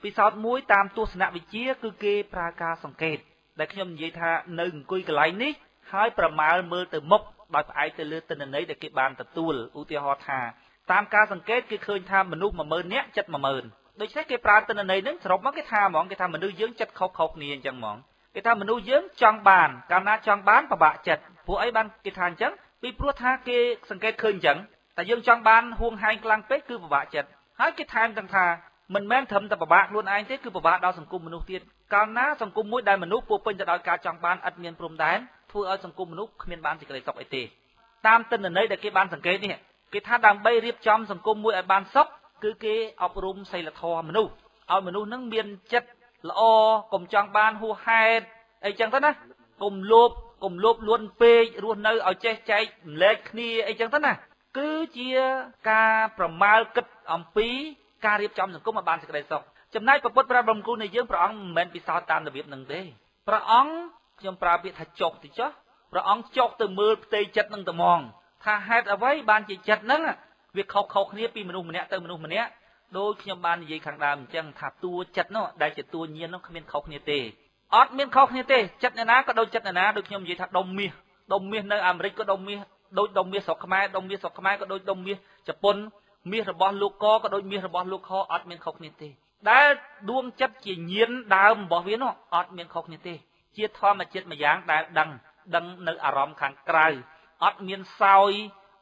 ពិសោធន៍មួយតាមទស្សនវិជ្ជាគឺគេប្រើការសង្កេតដែលខ្ញុំនិយាយថានៅអង្គុយកន្លែងនេះហើយប្រមាលមើលទៅមុខដោយផ្អែកទៅលើទិន្នន័យដែលគេបានទទួលឧទាហរណ៍ថាតាមការសង្កេតគេឃើញថាមនុស្ស10000នាក់ចិត្ត10000ដូច្នេះគេប្រើទិន្នន័យហ្នឹងសរុបមកគេថាហ្មងគេថាមនុស្សយើងចិត្តខុសៗគ្នាអញ្ចឹងហ្មងគេថាមនុស្សយើងចង់បានកាលណាចង់បានពិបាកចិត្តព្រោះអីបានគេថាអញ្ចឹងពីព្រោះថាគេសង្កេតឃើញអញ្ចឹងតែយើងចង់បានហួងហែងខ្លាំងពេកគឺពិបាកចិត្តហើយគេថែមទាំងថាមិនមែនត្រឹមតែពិបាកខ្លួនឯងទេគឺពិបាកដល់សង្គមមនុស្សទៀតកាលណាសង្គមមួយដែលមនុស្សពោពេញទៅដោយការចង់បានឥតមានព្រំដែនធ្វើឲ្យសង្គមមនុស្សគ្មានបានសេចក្តីសុខអីទេតាមទិន្នន័យដែលគេបានសង្កេតនេះគេថាដើម្បីរៀបចំសង្គមមួយឲ្យបានសុខគឺគេអប់រំសីលធម៌មនុស្សឲ្យមនុស្សនឹងមានចិត្តល្អកុំចង់បានហួសហេតុអីចឹងទៅណាកុំលោភកុំលោភលួនពេករស់នៅឲ្យចេះចែកម្លែកគ្នាអីចឹងទៅណាគឺជាការប្រមាលគិតអំពីការរៀបចំសង្គមឲ្យបានសេចក្តីសុខចំណែកព្រះពុទ្ធព្រះបរមគ្រូនៃយើងព្រះអង្គមិនមែនពិសោធន៍តាមរបៀបនឹងទេ ព្រះអង្គខ្ញុំប្រើពាក្យថាចុះទៅចុះព្រះអង្គចុះទៅមើលផ្ទៃចិត្តនឹងត្មងថាហេតុអ្វីបានជាចិត្តហ្នឹងវាខុសៗគ្នាពីមនុស្សម្នាក់ទៅមនុស្សម្នាក់ដោយខ្ញុំបាននិយាយខាងដើមអញ្ចឹងថាតួចិត្តនោះដែលជាតួញាណនោះគ្មានខុសគ្នាទេអត់មានខុសគ្នាទេចិត្តអ្នកណាក៏ដូចចិត្តអ្នកណាដូចខ្ញុំនិយាយថាដុំមាសដុំមាសនៅអាមេរិកក៏ដុំមាសដូចដុំមាសស្រុកខ្មែរដុំមាសស្រុកខ្មែរក៏ដូចដុំមាសជប៉ុនមាសរបស់លោកកក៏ដូចមាសរបស់លោកខអត់មានខុសគ្នាទេដែលដួងចិត្តជាញាណដើមរបស់វានោះអត់មានខុសគ្នាទេជាធម្មជាតិមួយយ៉ាងដែលដឹងនៅអារម្មណ៍ខាងក្រៅអត់មានសោយ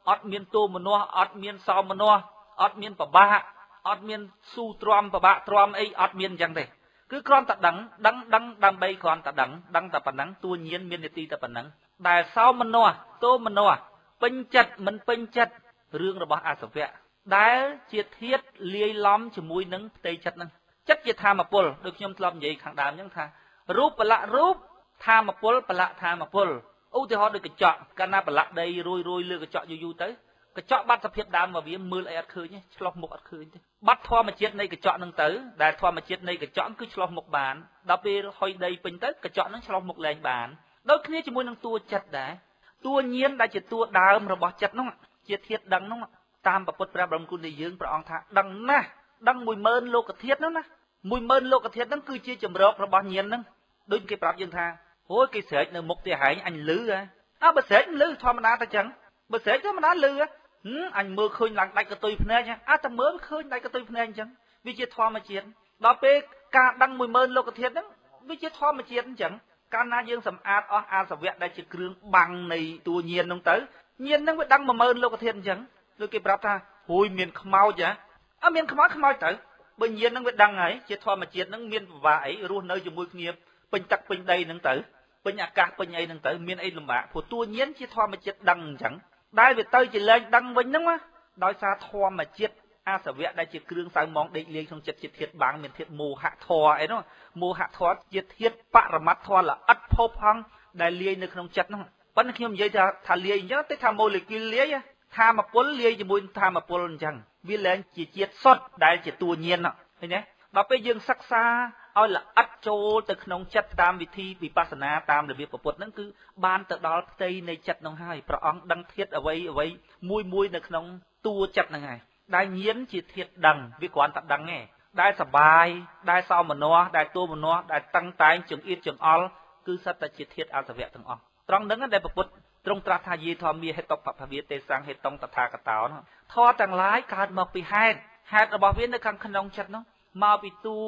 អត់មានទោមនស្សអត់មានសោមនស្សអត់មានប្របាកអត់មានស៊ូទ្រាំប្របាកទ្រាំអីអត់មានអញ្ចឹងទេគឺគ្រាន់តែដឹងដឹងដឹងដើម្បីគ្រាន់តែដឹងដឹងតែប៉ុណ្ណឹងតួញាណមាននីតិតែប៉ុណ្ណឹងដែលសោមនស្សទោមនស្សពេញចិត្តមិនពេញចិត្តរឿងរបស់អសវៈដែលជាធាតុលាយឡំជាមួយនឹងផ្ទៃចិត្តហ្នឹងចិត្តជាធម្មពលដូចខ្ញុំធ្លាប់និយាយខាងដើមអញ្ចឹងថារូបប្រឡាក់រូបធម្មពលប្រឡាក់ធម្មពលឧទាហរណ៍ដូចកញ្ចក់កាលណាប្រឡាក់ដីរួយរួយលើកញ្ចក់យូរយូរទៅកញ្ចក់បាត់សភាពដើមមកវាមើលអីអត់ឃើញទេឆ្លោះមុខអត់ឃើញទេបាត់ធម្មជាតិនៃកញ្ចក់ហ្នឹងទៅដែលធម្មជាតិនៃកញ្ចក់គឺឆ្លោះមុខបានដល់ពេលហុយដីពេញទៅកញ្ចក់ហ្នឹងឆ្លោះមុខលែងបានដូចគ្នាជាមួយនឹងតួចិត្តដែរតួញាណដែលជាតួដើមរបស់ចិត្តហ្នឹងជាធាតុដឹងហ្នឹងតាមពុទ្ធព្រះបរមគ្រូនៃយើងព្រះអង្គថាដឹងណាស់ដឹង10000លោកធាតុហ្នឹងណា10000លោកធាតុហ្នឹងគឺជាចម្រោករបស់ញាណហ្នឹងដូចគេប្រាប់យើងថាអូយគេស្រែកនៅមុខផ្ទះហែងអញលឺហ៎អើបើស្រែកលឺធម្មតាតែចឹងបើស្រែកធម្មតាលឺអញមើលឃើញឡើងដាច់កតុយភ្នែកអើតែមើលឃើញដាច់កតុយភ្នែកអញ្ចឹងវាជាធម្មជាតិដល់ពេលការដឹង10000លោកធាតុហ្នឹងវាជាធម្មជាតិអញ្ចឹងកាលណាយើងសម្អាតអស់អាសវៈដែលជាគ្រឿងបាំងនៃតួញាណហ្នឹងទៅញាណហ្នឹងវាដឹង10000លោកធាតុអញ្ចឹងដូចគេប្រាប់ថាហួយមានខ្មោចហ៎អើមានខ្មោចខ្មោចទៅបើញាណហ្នឹងវាដឹងហើយជាធម្មជាតិហ្នឹងមានពិបាកអីរស់នៅជាមួយគ្នាពេញទឹកពេញដីហ្នឹងទៅពេញអាកាសពេញអីហ្នឹងទៅមានអីលំបាកព្រោះតួញាណជាធម្មជាតិដឹងអញ្ចឹងដែលវាទៅជាលែងដឹងវិញហ្នឹងណាដោយសារធម្មជាតិអាសវៈដែលជាគ្រឿងសៅមងដេកលាយក្នុងចិត្តជាធាតុបាំងមានធាតុមោហៈធម៌អីនោះមោហៈធម៌ជាធាតុបរមត្ថធម៌ល្អិតផូរផង់ដែលលាយនៅក្នុងចិត្តហ្នឹងប៉ុន្តែខ្ញុំនិយាយថាលាយអញ្ចឹងតែថាម៉ូលេគុលលាយធម្មពលលាយជាមួយធម្មពលអញ្ចឹងវាលែងជាជាតិសុទ្ធដែលជាតួញាណឃើញទេដល់ពេលយើងសិក្សាឲ្យល្អិតចូលទៅក្នុងចិត្តតាមវិធីវិបស្សនាតាមរបៀបពុទ្ធហ្នឹងគឺបានទៅដល់ផ្ទៃនៃចិត្តហ្នឹងហើយព្រះអង្គដឹងធាតុអ្វីអ្វីមួយមួយនៅក្នុងតួចិត្តហ្នឹងហើយដែលញាណជាធាតុដឹងវាគ្រាន់តែដឹងទេដែលសបាយដែលសោមនស្សដែលទោមនស្សដែលតឹងតែងចង្អៀតចង្អល់គឺសិតតែជាធាតុអសវៈទាំងអស់ត្រង់ហ្នឹងដែលពុទ្ធទ្រង់ត្រាស់ថាយេធម្មាហេតុបភវាទេសង្ហេតុងតថាគតោធម៌ទាំងឡាយកើតមកពីហេតុហេតុរបស់វានៅខាងក្នុងចិត្តនោះមកពីតួ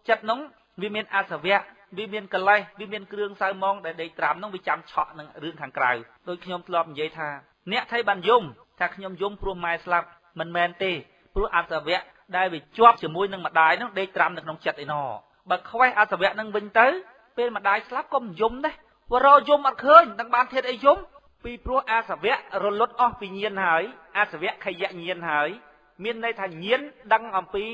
ចិត្តនោះវាមានអសវៈវាមានកលេសវាមានគ្រឿងសៅមងដែលដេកត្រាំនោះវាចាំឆក់នឹងរឿងខាងក្រៅដូចខ្ញុំធ្លាប់និយាយថាអ្នកថៃបានយំថាខ្ញុំយំព្រោះម៉ែស្លាប់មិនមែនទេព្រោះអសវៈដែលវាជាប់ជាមួយនឹងម្ដាយនោះដេកត្រាំនៅក្នុងចិត្តឯណោបើខ្វេះអសវៈនឹងវិញទៅពេលម្ដាយស្លាប់ក៏មិនយំដែរព្រោះរយំអត់ឃើញនឹងបានធាតុអីយំពីព្រោះអសវៈរលត់អស់ពីញាណហើយអសវៈខយៈញាណហើយមានន័យថាញាណដឹងអំពី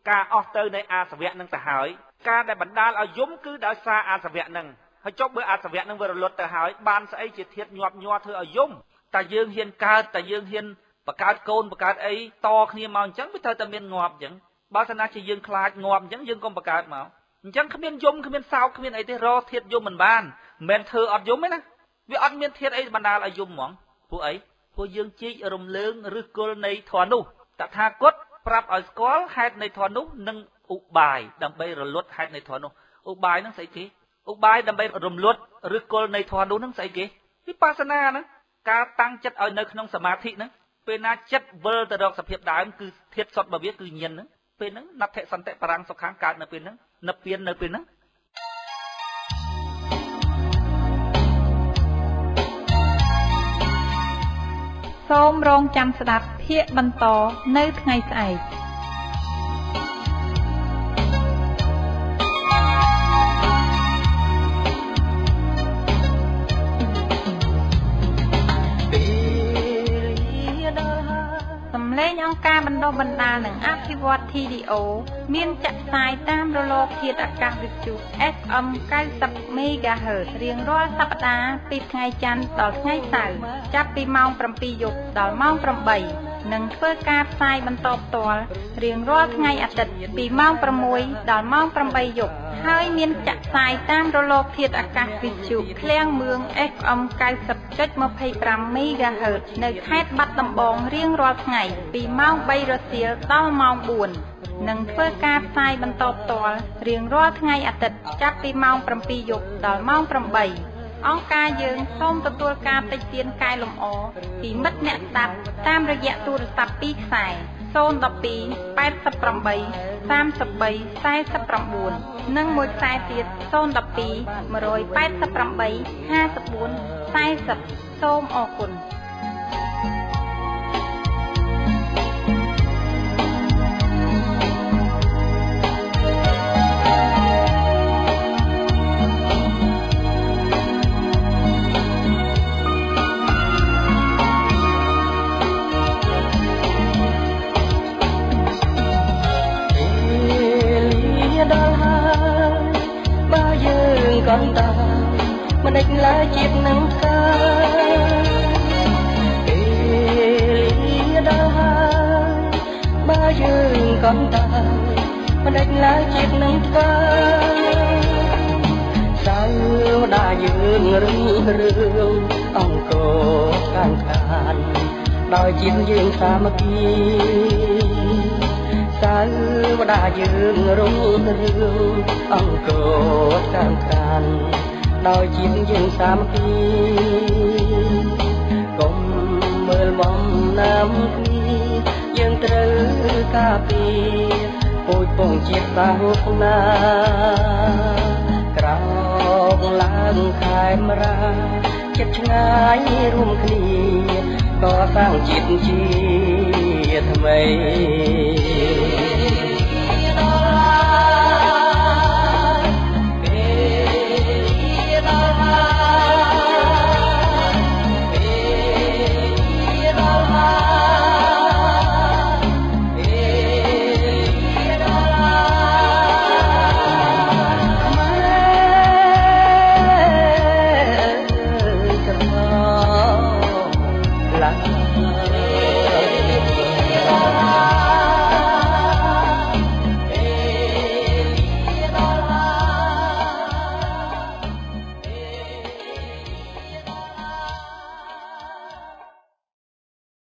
ការអស់ទៅនៃអាសវៈនឹងទៅហើយការដែលបណ្ដាលឲ្យយំគឺដោយសារអាសវៈនឹងហើយចុះបើអាសវៈនឹងវារលត់ទៅហើយបានស្អីជាធាតុញាប់ញ័រធ្វើឲ្យយំតែយើងហ៊ានកើតតែយើងហ៊ានបង្កើតកូនបង្កើតអីតគ្នាមកអញ្ចឹងវាត្រូវតែមានងាប់អញ្ចឹងបើសិនណាជាយើងខ្លាចងាប់អញ្ចឹងយើងកុំបង្កើតមកអញ្ចឹងគ្មានយំគ្មានសោកគ្មានអីទេរកធាតុយំមិនបានមិនមែនធ្វើអត់យំទេណាវាអត់មានធាតុអីបណ្ដាលឲ្យយំហ្មងព្រោះអីព្រោះយើងជីករំលើងឫសគល់នៃធម៌នោះតថាគតប្រាប់ឲ្យស្គាល់ហេតុនៃធម៌នោះនិងឧបាយដើម្បីរលត់ហេតុនៃធម៌នោះឧបាយហ្នឹងស្អីគេឧបាយដើម្បីរំលត់ឫសគល់នៃធម៌នោះហ្នឹងស្អីគេវិបស្សនាហ្នឹងការតាំងចិត្តឲ្យនៅក្នុងសមាធិហ្នឹងពេលណាចិត្តវិលទៅរកសភាពដើមគឺធាតុសុទ្ធរបស់វាគឺញាណហ្នឹងពេលហ្នឹងណដ្ឋិសន្តិបរាំងសុខាងកើតនៅពេលហ្នឹងនិព្វាននៅពេលហ្នឹងសូមរងចាំស្ដាប់ភាគបន្តនៅថ្ងៃស្អែកសំឡេងអង្គការបណ្ដុះបណ្ដាលនិងអភិវឌ្ឍ TDO មានចាក់ផ្សាយតាមរលកធាតុអាកាសវិទ្យុ FM 90 MHz រៀងរាល់សប្តាហ៍ពីថ្ងៃច័ន្ទដល់ថ្ងៃសៅរ៍ចាប់ពីម៉ោង7យប់ដល់ម៉ោង8 នឹងធ្វើការផ្សាយបន្តផ្ទាល់រៀងរាល់ថ្ងៃអាទិត្យពីម៉ោង6ដល់ម៉ោង8យប់ហើយមានចាក់ផ្សាយតាមរលកធាតុអាកាសវិទ្យុឃ្លាំងមឿង FM 90.25 MHz នៅខេត្តបាត់ដំបងរៀងរាល់ថ្ងៃពីម៉ោង3រសៀលដល់ម៉ោង4និងធ្វើការផ្សាយបន្តផ្ទាល់រៀងរាល់ថ្ងៃអាទិត្យចាប់ពីម៉ោង7យប់ដល់ម៉ោង8អង្គការយើងសូមទទួលការតិចទៀនកែលម្អពីមិត្តអ្នកស្ដាប់តាមរយៈទូរស័ព្ទ2ខ្សែ012 88 33 49និងមួយខ្សែទៀត012 188 54 40សូមអរគុណ មិនដេចឡើយជាតិនឹងផ្កាពេលដល់ហើយបើយើងកំតាមិនដេចឡើយជាតិនឹងផ្កាសៅដាយើងរឹងរឿងអង្គរកានខានដោយជាតិយើងសាមគ្គីសៅដាយើងរុងរឿងអង្គរកានខានដោយជាតិយើងសាមគ្គីកុំមើលបំណាំគ្នាយើងត្រូវការពារពូជពងជាតិសាសនាក្រោកឡើងខេមរាចិត្តឆ្ងាយរួមគ្នាកសាងជាតិជាថ្មី